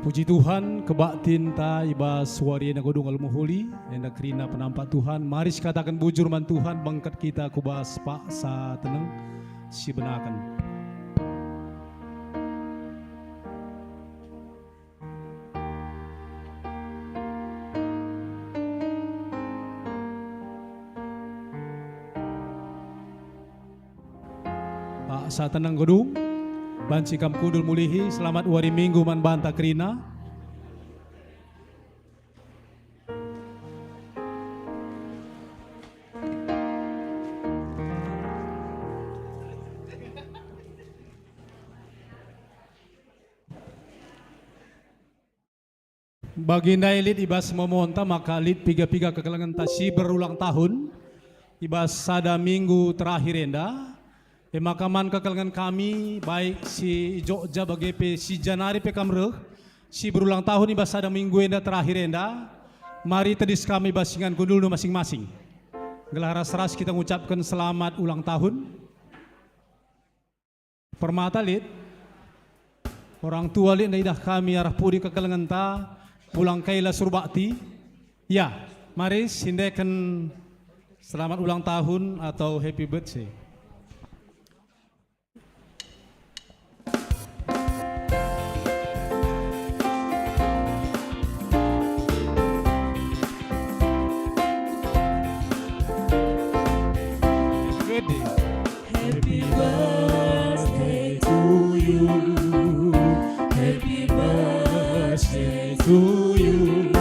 Puji Tuhan, kebaktinta i bas wari enda nggo dung alu mehuli, enda kerina penampak Tuhan. Mari sikataken bujur man Tuhan, bengket kita ku bas paksa teneng sibenaken. Paksa teneng nggo dung, banci kam kundul mulihi, selamat wari Minggu man banta kerina. Bagi ndai lit i bas momonta maka lit piga-piga kekelengenta si berulang tahun i bas sada minggu terakhir enda, e maka man kekelengen kami, baik si i Jogja bage pe si ja nari pe kam reh, si berulang tahun i bas sada minggu enda terakhir enda, mari tedis kami bas ingan kundulndu masing-masing. Gelah ras-ras kita ngucapken selamat ulang tahun. Permata lit, orang tua lit nda idah kami arah pudi kekelengenta, pulang kaila surbakti. Ya, mari sindeken selamat ulang tahun atau happy birthday. Happy birthday to you. Happy birthday to you.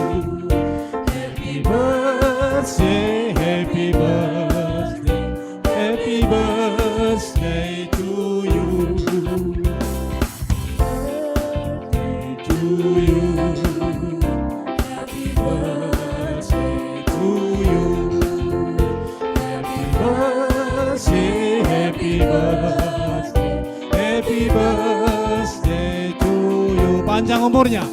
Happy birthday, happy birthday, happy birthday to you. Birthday to you. Happy birthday to you. Happy birthday, happy birthday, happy birthday to you. Panjang umurnya.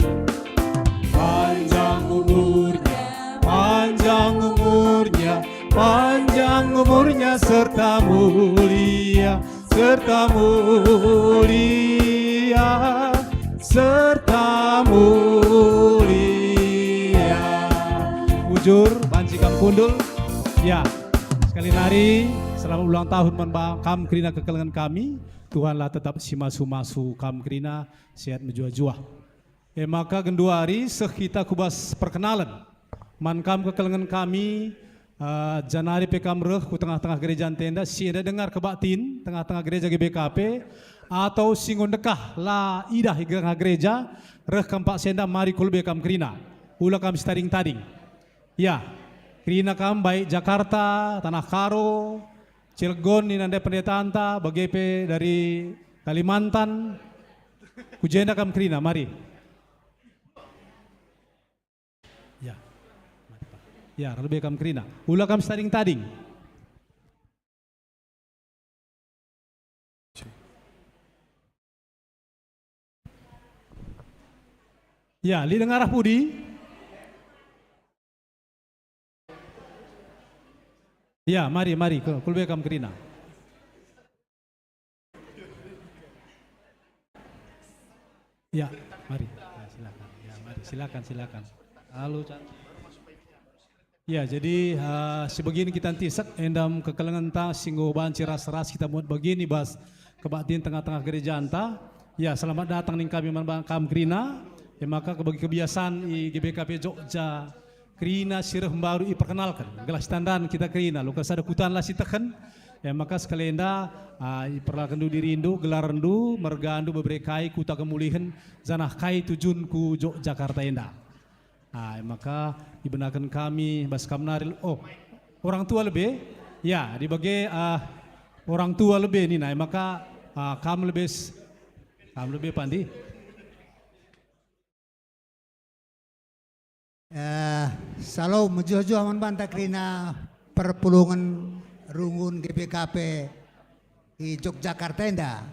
Panjang umurnya, panjang umurnya, panjang umurnya serta mulia, serta mulia, serta mulia. Bujur, banci kam kundul. Ya, sekali nari, selamat ulang tahun man ba-, kam kerina kekelengen kami. Tuhanlah tetap si masu-masu kam kerina, sehat mejuah-juah. E maka genduari seh kita ku bas perkenalen. Man kam kekelengen kami, eh, janari pe kam reh ku tengah-tengah gereja ntenda, si enda dengar kebaktin tengah-tengah gereja G B K P, atau si enggo ndekah la idah i tengah gereja, reh kam paksa enda, mari ku lebe kam kerina. Ula kam sitading-tading. Ya, kerina kam baik Jakarta, Tanah Karo, Cilegon nina ndai pendetanta, bage pe dari Kalimantan. Ku jenda kam kerina, mari. Ya. Ya, lebe kam kerina. Ula kam sitading-tading. Ya, lit denga arah pudi? Ya, mari, mari, ku, ku lebe kam kerina. Ya, mari. Ya, silakan. Ya, mari, silakan, silakan. Halo, Cak. Ya, jadi, eh, si bagin kita ntisik, endam kekelengenta si enggo banci ras-ras kita muat bagin i bas kebaktin tengah-tengah gerejanta. Ya, selamat datang ning kami man ba-, kam kerina. E maka kebagi kebiasaan i G B K P Jogja kerina si reh mbaru iperkenalken, gelah sitandan kita kerina, luka sada kutan la sitehen. E maka sekali enda, ah, iperkenalkenndu dirindu, gelarndu, mergandu, bebere kai, kuta kemulihen, janah kai tujun ku Jogjakarta enda. Ah, e maka ibenaken kami bas kam nari, oh, orang tua lebe? Ya, dibage, ah, orang tua lebe nina, e maka, ah, kam lebe s-, kam lebe pandi? Eh, shalom, mejuah-juah man banta kerina perpulungen runggun G B K P i Jogjakarta enda.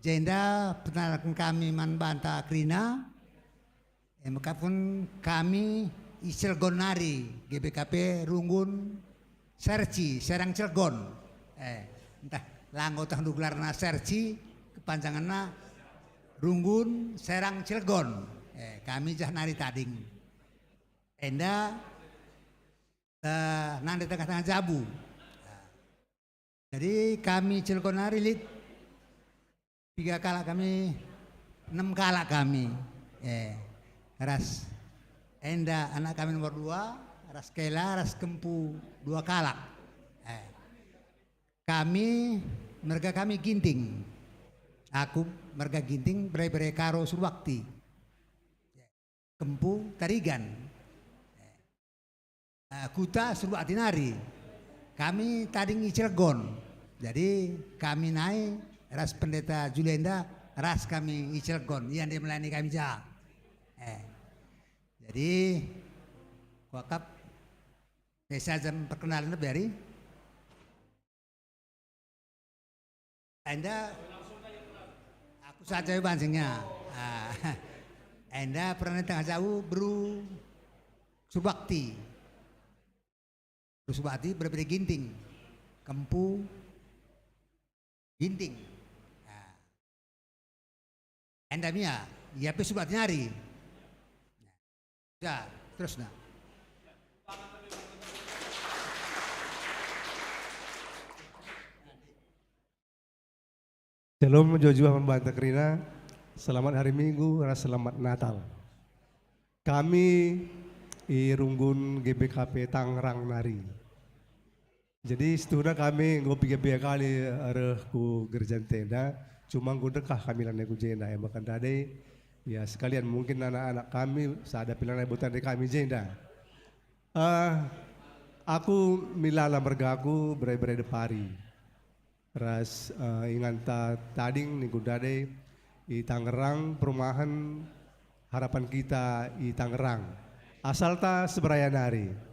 Jenda perkenalken kami man banta kerina. E maka pun kami i Cilegon nari, G B K P runggun Serci, Serang Cilegon. Eh, ntah la enggo tehndu gelarna Serci, kepanjangenna Runggun Serang Cilegon. Eh, kami jah nari tading. Enda, eh, nande tengah-tengah jabu. Jadi kami Cilegon nari lit piga kalak kami, enem kalak kami. Eh, ras enda anak kami nomor dua, ras Kela, ras Kempu dua kalak. Eh, kami, merga kami Ginting. Aku merga Ginting, bere-bere Karo Surbakti. Kempu Tarigan. Eh, kuta Surbakti nari. Kami tading i Cilegon. Jadi kami nai ras Pendeta Julienda ras kami i Cilegon. Ia nde melayani kami ja. Eh. Jadi kuakap biasa jam perkenalan lebih hari. Enda aku saja banjingnya. Ah, enda pernah tengah jauh beru Subakti. Beru Subakti berbeda Ginting. Kempu Ginting. Ah. Enda mia, ia pe Subakti nari. Ya, terus nah. Shalom, mejuah-juah man banta kerina. Selamat Hari Minggu ras Selamat Natal. Kami i runggun G B K P Tangerang nari. Jadi situhuna kami enggo piga-piga kali reh ku gereja ntenda, cuma enggo ndekah kami lanai ku jenda, e maka ndai, ya, sekalian mungkin anak-anak kami sada pe lanai botande kami jenda. Eh, aku milala mergaku bere-bere Depari. Ras, eh, inganta tading ningku ndai i Tangerang, perumahan Harapan Kita i Tangerang. Asalta Seberaya nari.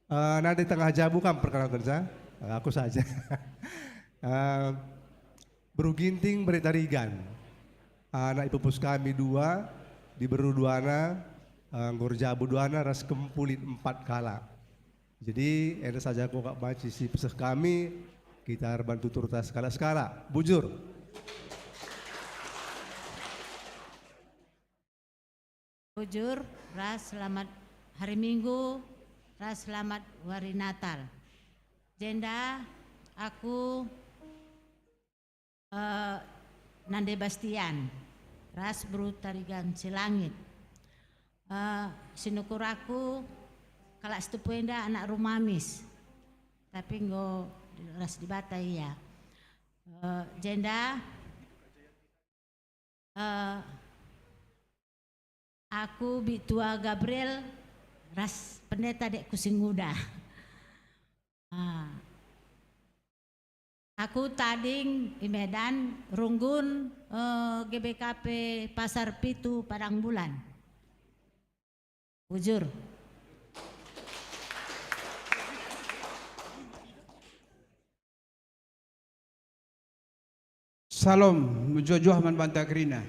Eh, nande tengah jabu kam perkenalken sa? Eh, aku saja. Eh, Beru Ginting, bere Tarigan. Anak ipupus kami dua, diberu duana, eh, enggo erjabu duana ras Kempu lit empat kalak. Jadi, enda saja kuakap banci si peseh kami, kita erbantu turta sekalak-sekalak. Bujur. Bujur, ras selamat hari Minggu, ras selamat wari Natal. Jenda aku Eh, Nande Bastian, ras beru Tarigan Cilangit. Eh, sinukur aku, kalak Situpu enda anak rumamis, tapi enggo ras Dibata ia. Eh, jenda, eh, aku Bitua Gabriel ras pendeta dekku si nguda. Ah. Aku tading i Medan, runggun, eh, G B K P Pasar Pitu Padang Bulan. Bujur. Salom, mejuah-juah man banta kerina.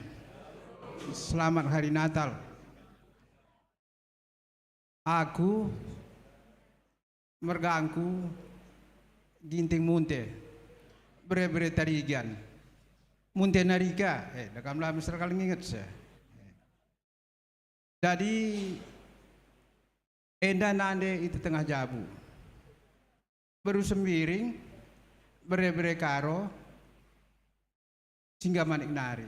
Selamat Hari Natal. Aku, mergangku, Ginting Munte, bere-bere Tarigan. Munte Narika, eh, da kam la mesera kal nginget se. Jadi, enda nande i tengah jabu. Beru Sembiring, bere-bere Karo, Singgamanik nari.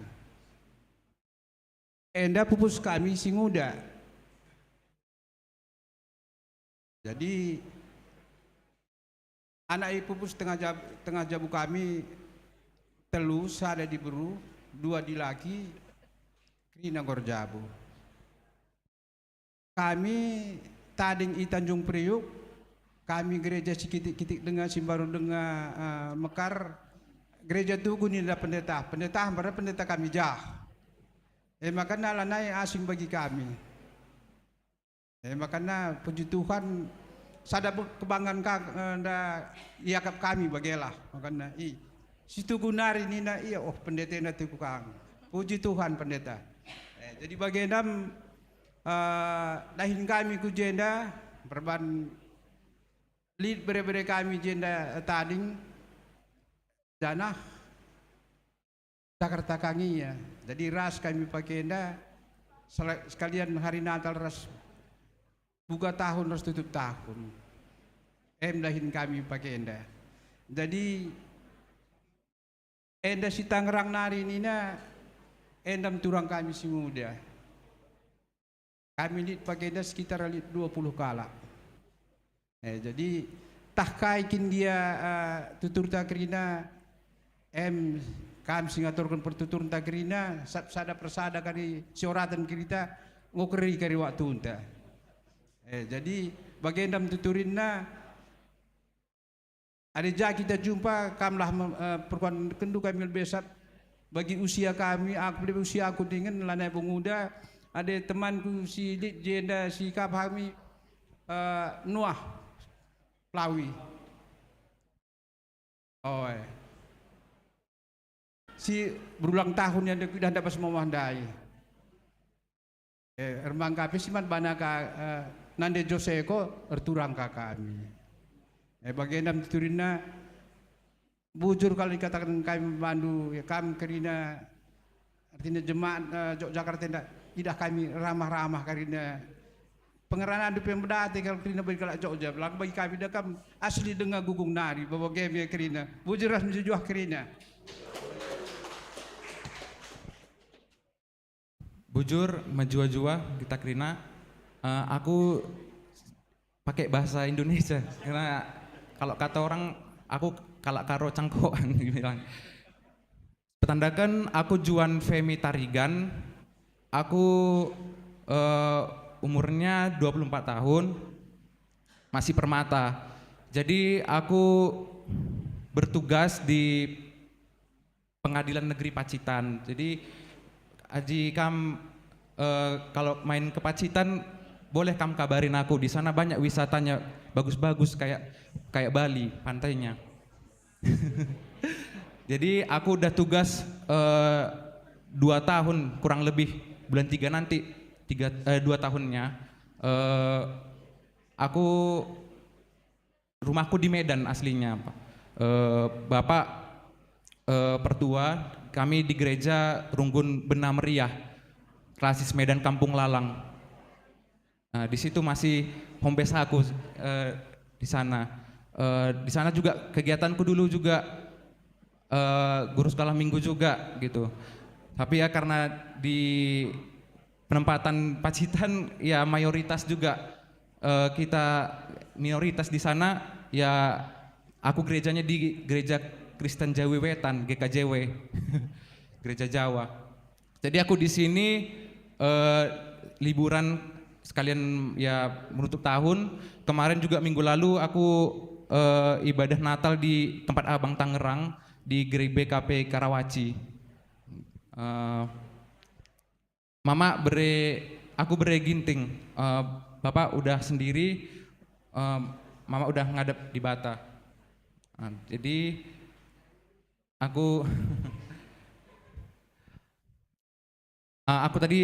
Enda pupus kami si nguda. Jadi, anak i pupus tengah jab-, tengah jabu kami telu, sada diberu, dua dilaki, kerina enggo erjabu. Kami tading i Tanjung Priuk, kami gereja si kitik-kitik denga, si mbaru denga, eh, mekar, gereja tugu ninda pendeta, pendeta mbarna pendeta kami jah. E makana lanai asing bagi kami. E makana puji Tuhan, sada be-, kebanggaan ka, eh, nda iakap kami bagelah. Makana i, si tugu nari nina ia, "Oh, pendeta enda tugu kang." Puji Tuhan, pendeta. Eh, jadi bagendam, eh, dahin kami ku jenda, perban lit bere-bere kami jenda, eh, tading, janah Jakarta kangia. Jadi ras kami pake enda sela-, sekalian hari Natal ras buka tahun ras tutup tahun. Em dahin kami pake enda. Jadi enda si Tangerang nari nina, enda turang kami si nguda. Kami lit pake enda sekitar lit dua puluh kalak. Eh, jadi tah kai kin gia, eh, tuturta kerina, em, kam si ngaturken pertuturenta kerina, sab-, sada persada kari si oraten kerita, enggo keri kari waktunta. Eh, jadi bagenda me tuturinna, adi ja kita jumpa, kamlah mem-, eh, perkuankendu kami lebih sab-, bagi usia kami, aku lebih usia aku dingen, lanai penguda, adi temanku si lit jenda si kap kami, eh, Nuah Plawi. Oe. Si berulang tahun yang idah ndapat semamah ndai. Eh, ermangkapi si man bana ka, eh, nande Joseko erturang ka kami. Eh, bagenda me tuturinna, bujur kal ikataken kami bandu, ya, kam kerina, artina jemaat, eh, Jogjakarta enda, idah kami ramah-ramah kerina. Pengeranandu pe medate kal kerina bagi kalak Jogja, lang bagi kami da kam asli denga gugung nari, babo game kerina. Bujur ras mejuah-juah kerina. Bujur, mejuah-juah kita kerina. Eh, aku pakai bahasa Indonesia, karena kalau kata orang, aku kalak Karo cangkokan, dibilang. Petandaken aku Juan Femi Tarigan, aku, eh, umurnya dua puluh empat tahun, masih permata. Jadi aku bertugas di Pengadilan Negeri Pacitan. Jadi, aji kam, eh, kalau main ke Pacitan, boleh kam kabarin aku. Di sana banyak wisatanya bagus-bagus, kayak, kayak Bali, pantainya. Jadi, aku udah tugas, eh, dua tahun, kurang lebih bulan tiga nanti, tiga, eh, dua tahunnya. Eh, aku Rumahku di Medan aslinya, Pak. Eh, Bapak, eh, pertua, kami di gereja Runggun Bena Meriah, Klasis Medan Kampung Lalang. Nah, di situ masih home base aku, eh, di sana. Eh, di sana juga kegiatanku dulu juga eh, guru sekolah minggu juga gitu. Tapi ya karena di penempatan Pacitan ya mayoritas juga, eh, kita minoritas di sana, ya aku gerejanya di Gereja Kristen Jawi Wetan, G K J W. Gereja Jawa. Jadi aku di sini, eh, liburan sekalian ya menutup tahun. Kemarin juga minggu lalu aku, eh, ibadah Natal di tempat Abang Tangerang, di G B K P Karawaci. Eh, Mama bere, aku bere Ginting. Eh, Bapak udah sendiri, eh, Mama udah ngadep di bata. Nah, jadi aku, eh, aku tadi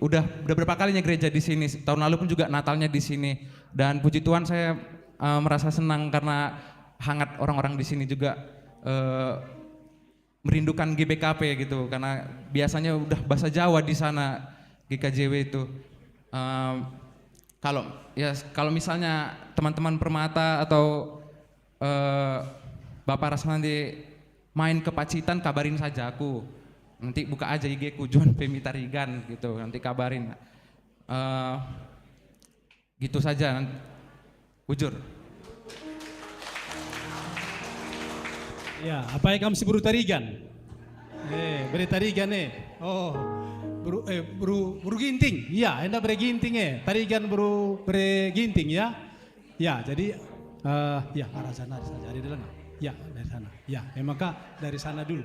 udah, udah berapa kalinya gereja di sini. Tahun lalu pun juga Natalnya di sini. Dan puji Tuhan saya, eh, merasa senang karena hangat orang-orang di sini juga, eh, merindukan G B K P gitu, karena biasanya udah bahasa Jawa di sana, G K J W itu. Em, kalau, ya, kalau misalnya teman-teman Permata atau, eh, Bapak Rasnandi main ke Pacitan, kabarin saja aku. Nanti buka aja I G-ku, John Pemi Tarigan gitu, nanti kabarin. Eh, Gitu saja, bujur. Ya, apai kam si beru Tarigan? Eh, bere Tarigan, eh. Oh, beru, eh, beru, beru Ginting. Ya, enda bere Ginting, eh. Tarigan beru, bere Ginting, ya. Ya, jadi, eh, ya, arah sana saja, ada di lengah. Ya, dari sana. Ya, eh, maka dari sana dulu.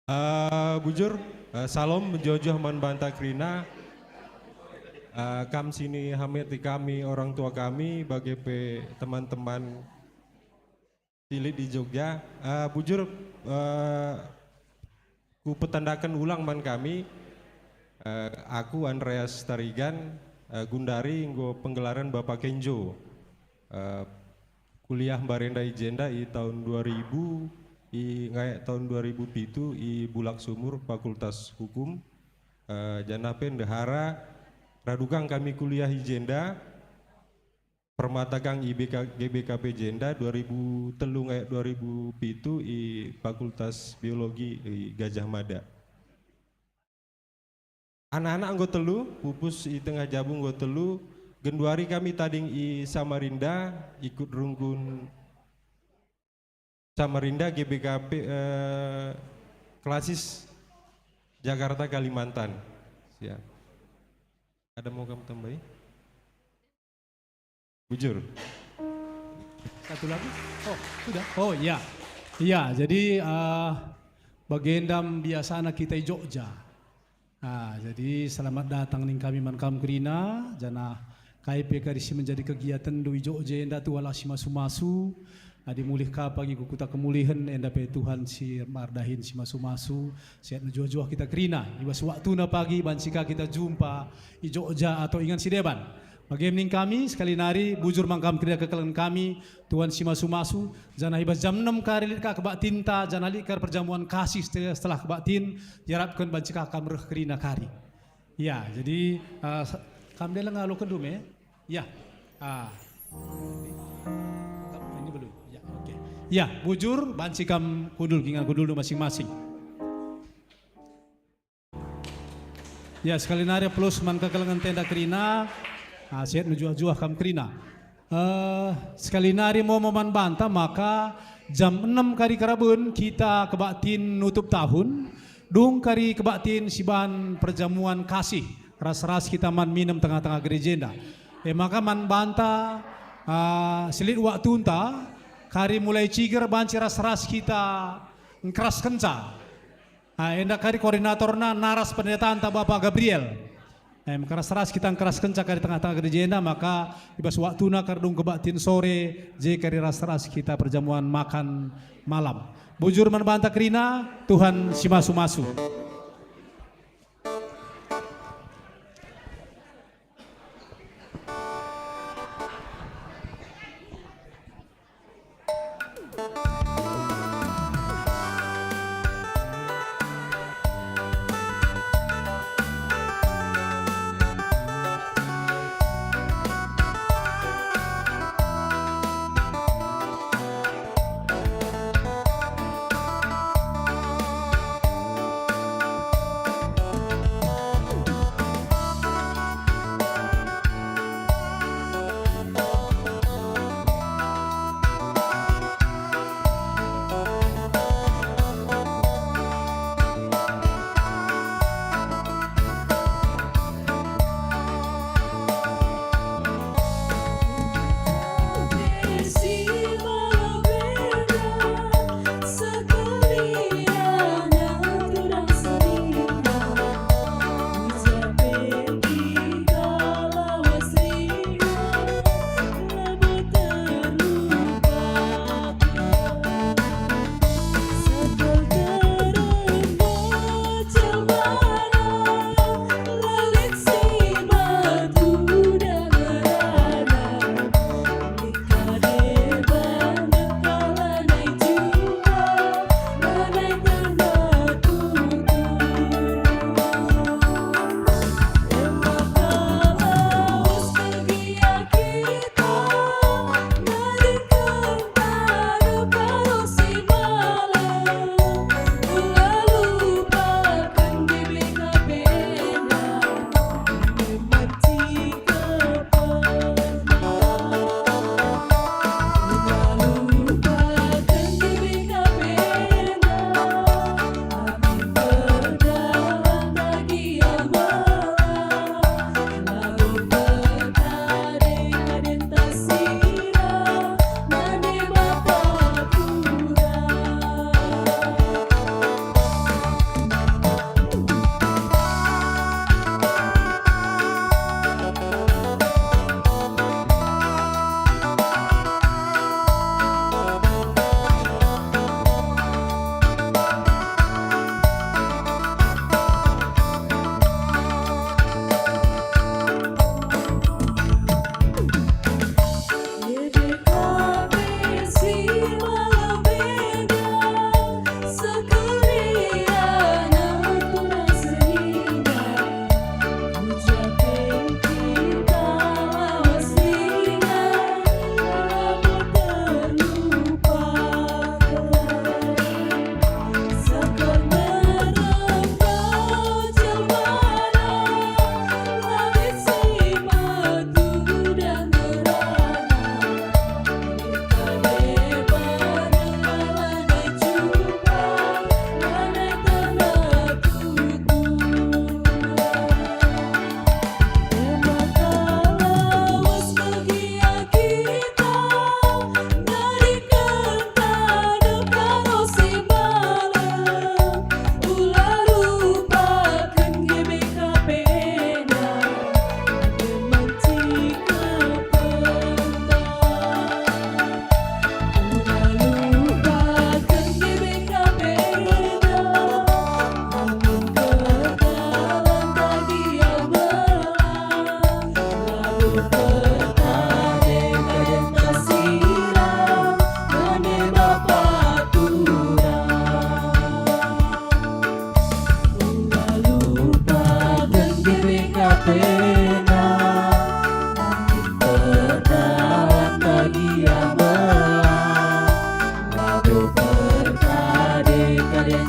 Eh, bujur, eh, salom mejuah-juah man banta kerina. Eh, kam sini hameti kami, orang tua kami, bage pe teman-teman si lit di Jogja. Eh, bujur, eh, kupetandaken ulang man kami, eh, aku Andreas Tarigan, eh, gundari enggo penggelaren Bapa Kenjo. Eh, kuliah mbarenda i jenda i tahun dua ribu, i ngayak tahun dua ribu pitu i Bulak Sumur, Fakultas Hukum, eh, janah pe ndehara radu kang kami kuliah i jenda, Permata kang i B K, G B K P jenda dua ribu telu ngayak dua ribu pitu i Fakultas Biologi i Gajah Mada. Anak-anak enggo telu, pupus i tengah jabu enggo telu, genduari kami tading i Samarinda, ikut runggun Samarinda G B K P, eh, Klasis Jakarta, Kalimantan. Siap. Ada mau kamu tambahi? Bujur. Satu lagi? Oh, sudah. Oh, iya. Iya, jadi, eh, bagendam biasana kita i Jogja. Ah, jadi selamat datang ning kami man kam kerina, janah kai pe kari si menjadi kegiatenndu i Jogja enda, Tuhanlah si masu-masu. Adi mulih ka pagi ku kuta kemulihen, enda pe Tuhan si mardahin si masu-masu. Sehat mejuah-juah kita kerina. I bas waktuna pagi banci ka kita jumpa i Jogja atau ingan si deban. Bage ning kami, sekali nari, bujur man kam kerina kekelengen kami, Tuhan si masu-masu, janah i bas jam enem kari lit ka kebaktinta, janah lit kari perjamuan kasih setelah, setelah kebaktin, diarapken banci ka kam reh kerina kari. Ya, jadi, eh, sa-, kam dela ngaloken dume? Ya. Ah. Ini belum. Ya, oke. Ya, bujur, banci kam kundul, ingan kundulndu masing-masing. Ya, sekali nari aplaus man kekelengen enda kerina. Ah, sehat mejuah-juah kam kerina. Eh, sekali nari momo man banta maka jam enem kari karaben kita kebaktin nutup tahun, dung kari kebaktin siban perjamuan kasih ras-ras kita man minem tengah-tengah gereja enda. E maka man banta, ah, si lit waktunta, kari mulai ciger banci ras-ras kita ngkeraskenca. Ah, enda kari koordinatorna naras pendetanta Bapa Gabriel. Em, keras-keras kita ngkeraskenca kari tengah-tengah gereja enda, maka i bas waktuna kari dung kebaktin sore, je kari ras-ras kita perjamuan makan malam. Bujur man banta kerina, Tuhan si masu-masu.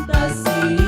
Tasi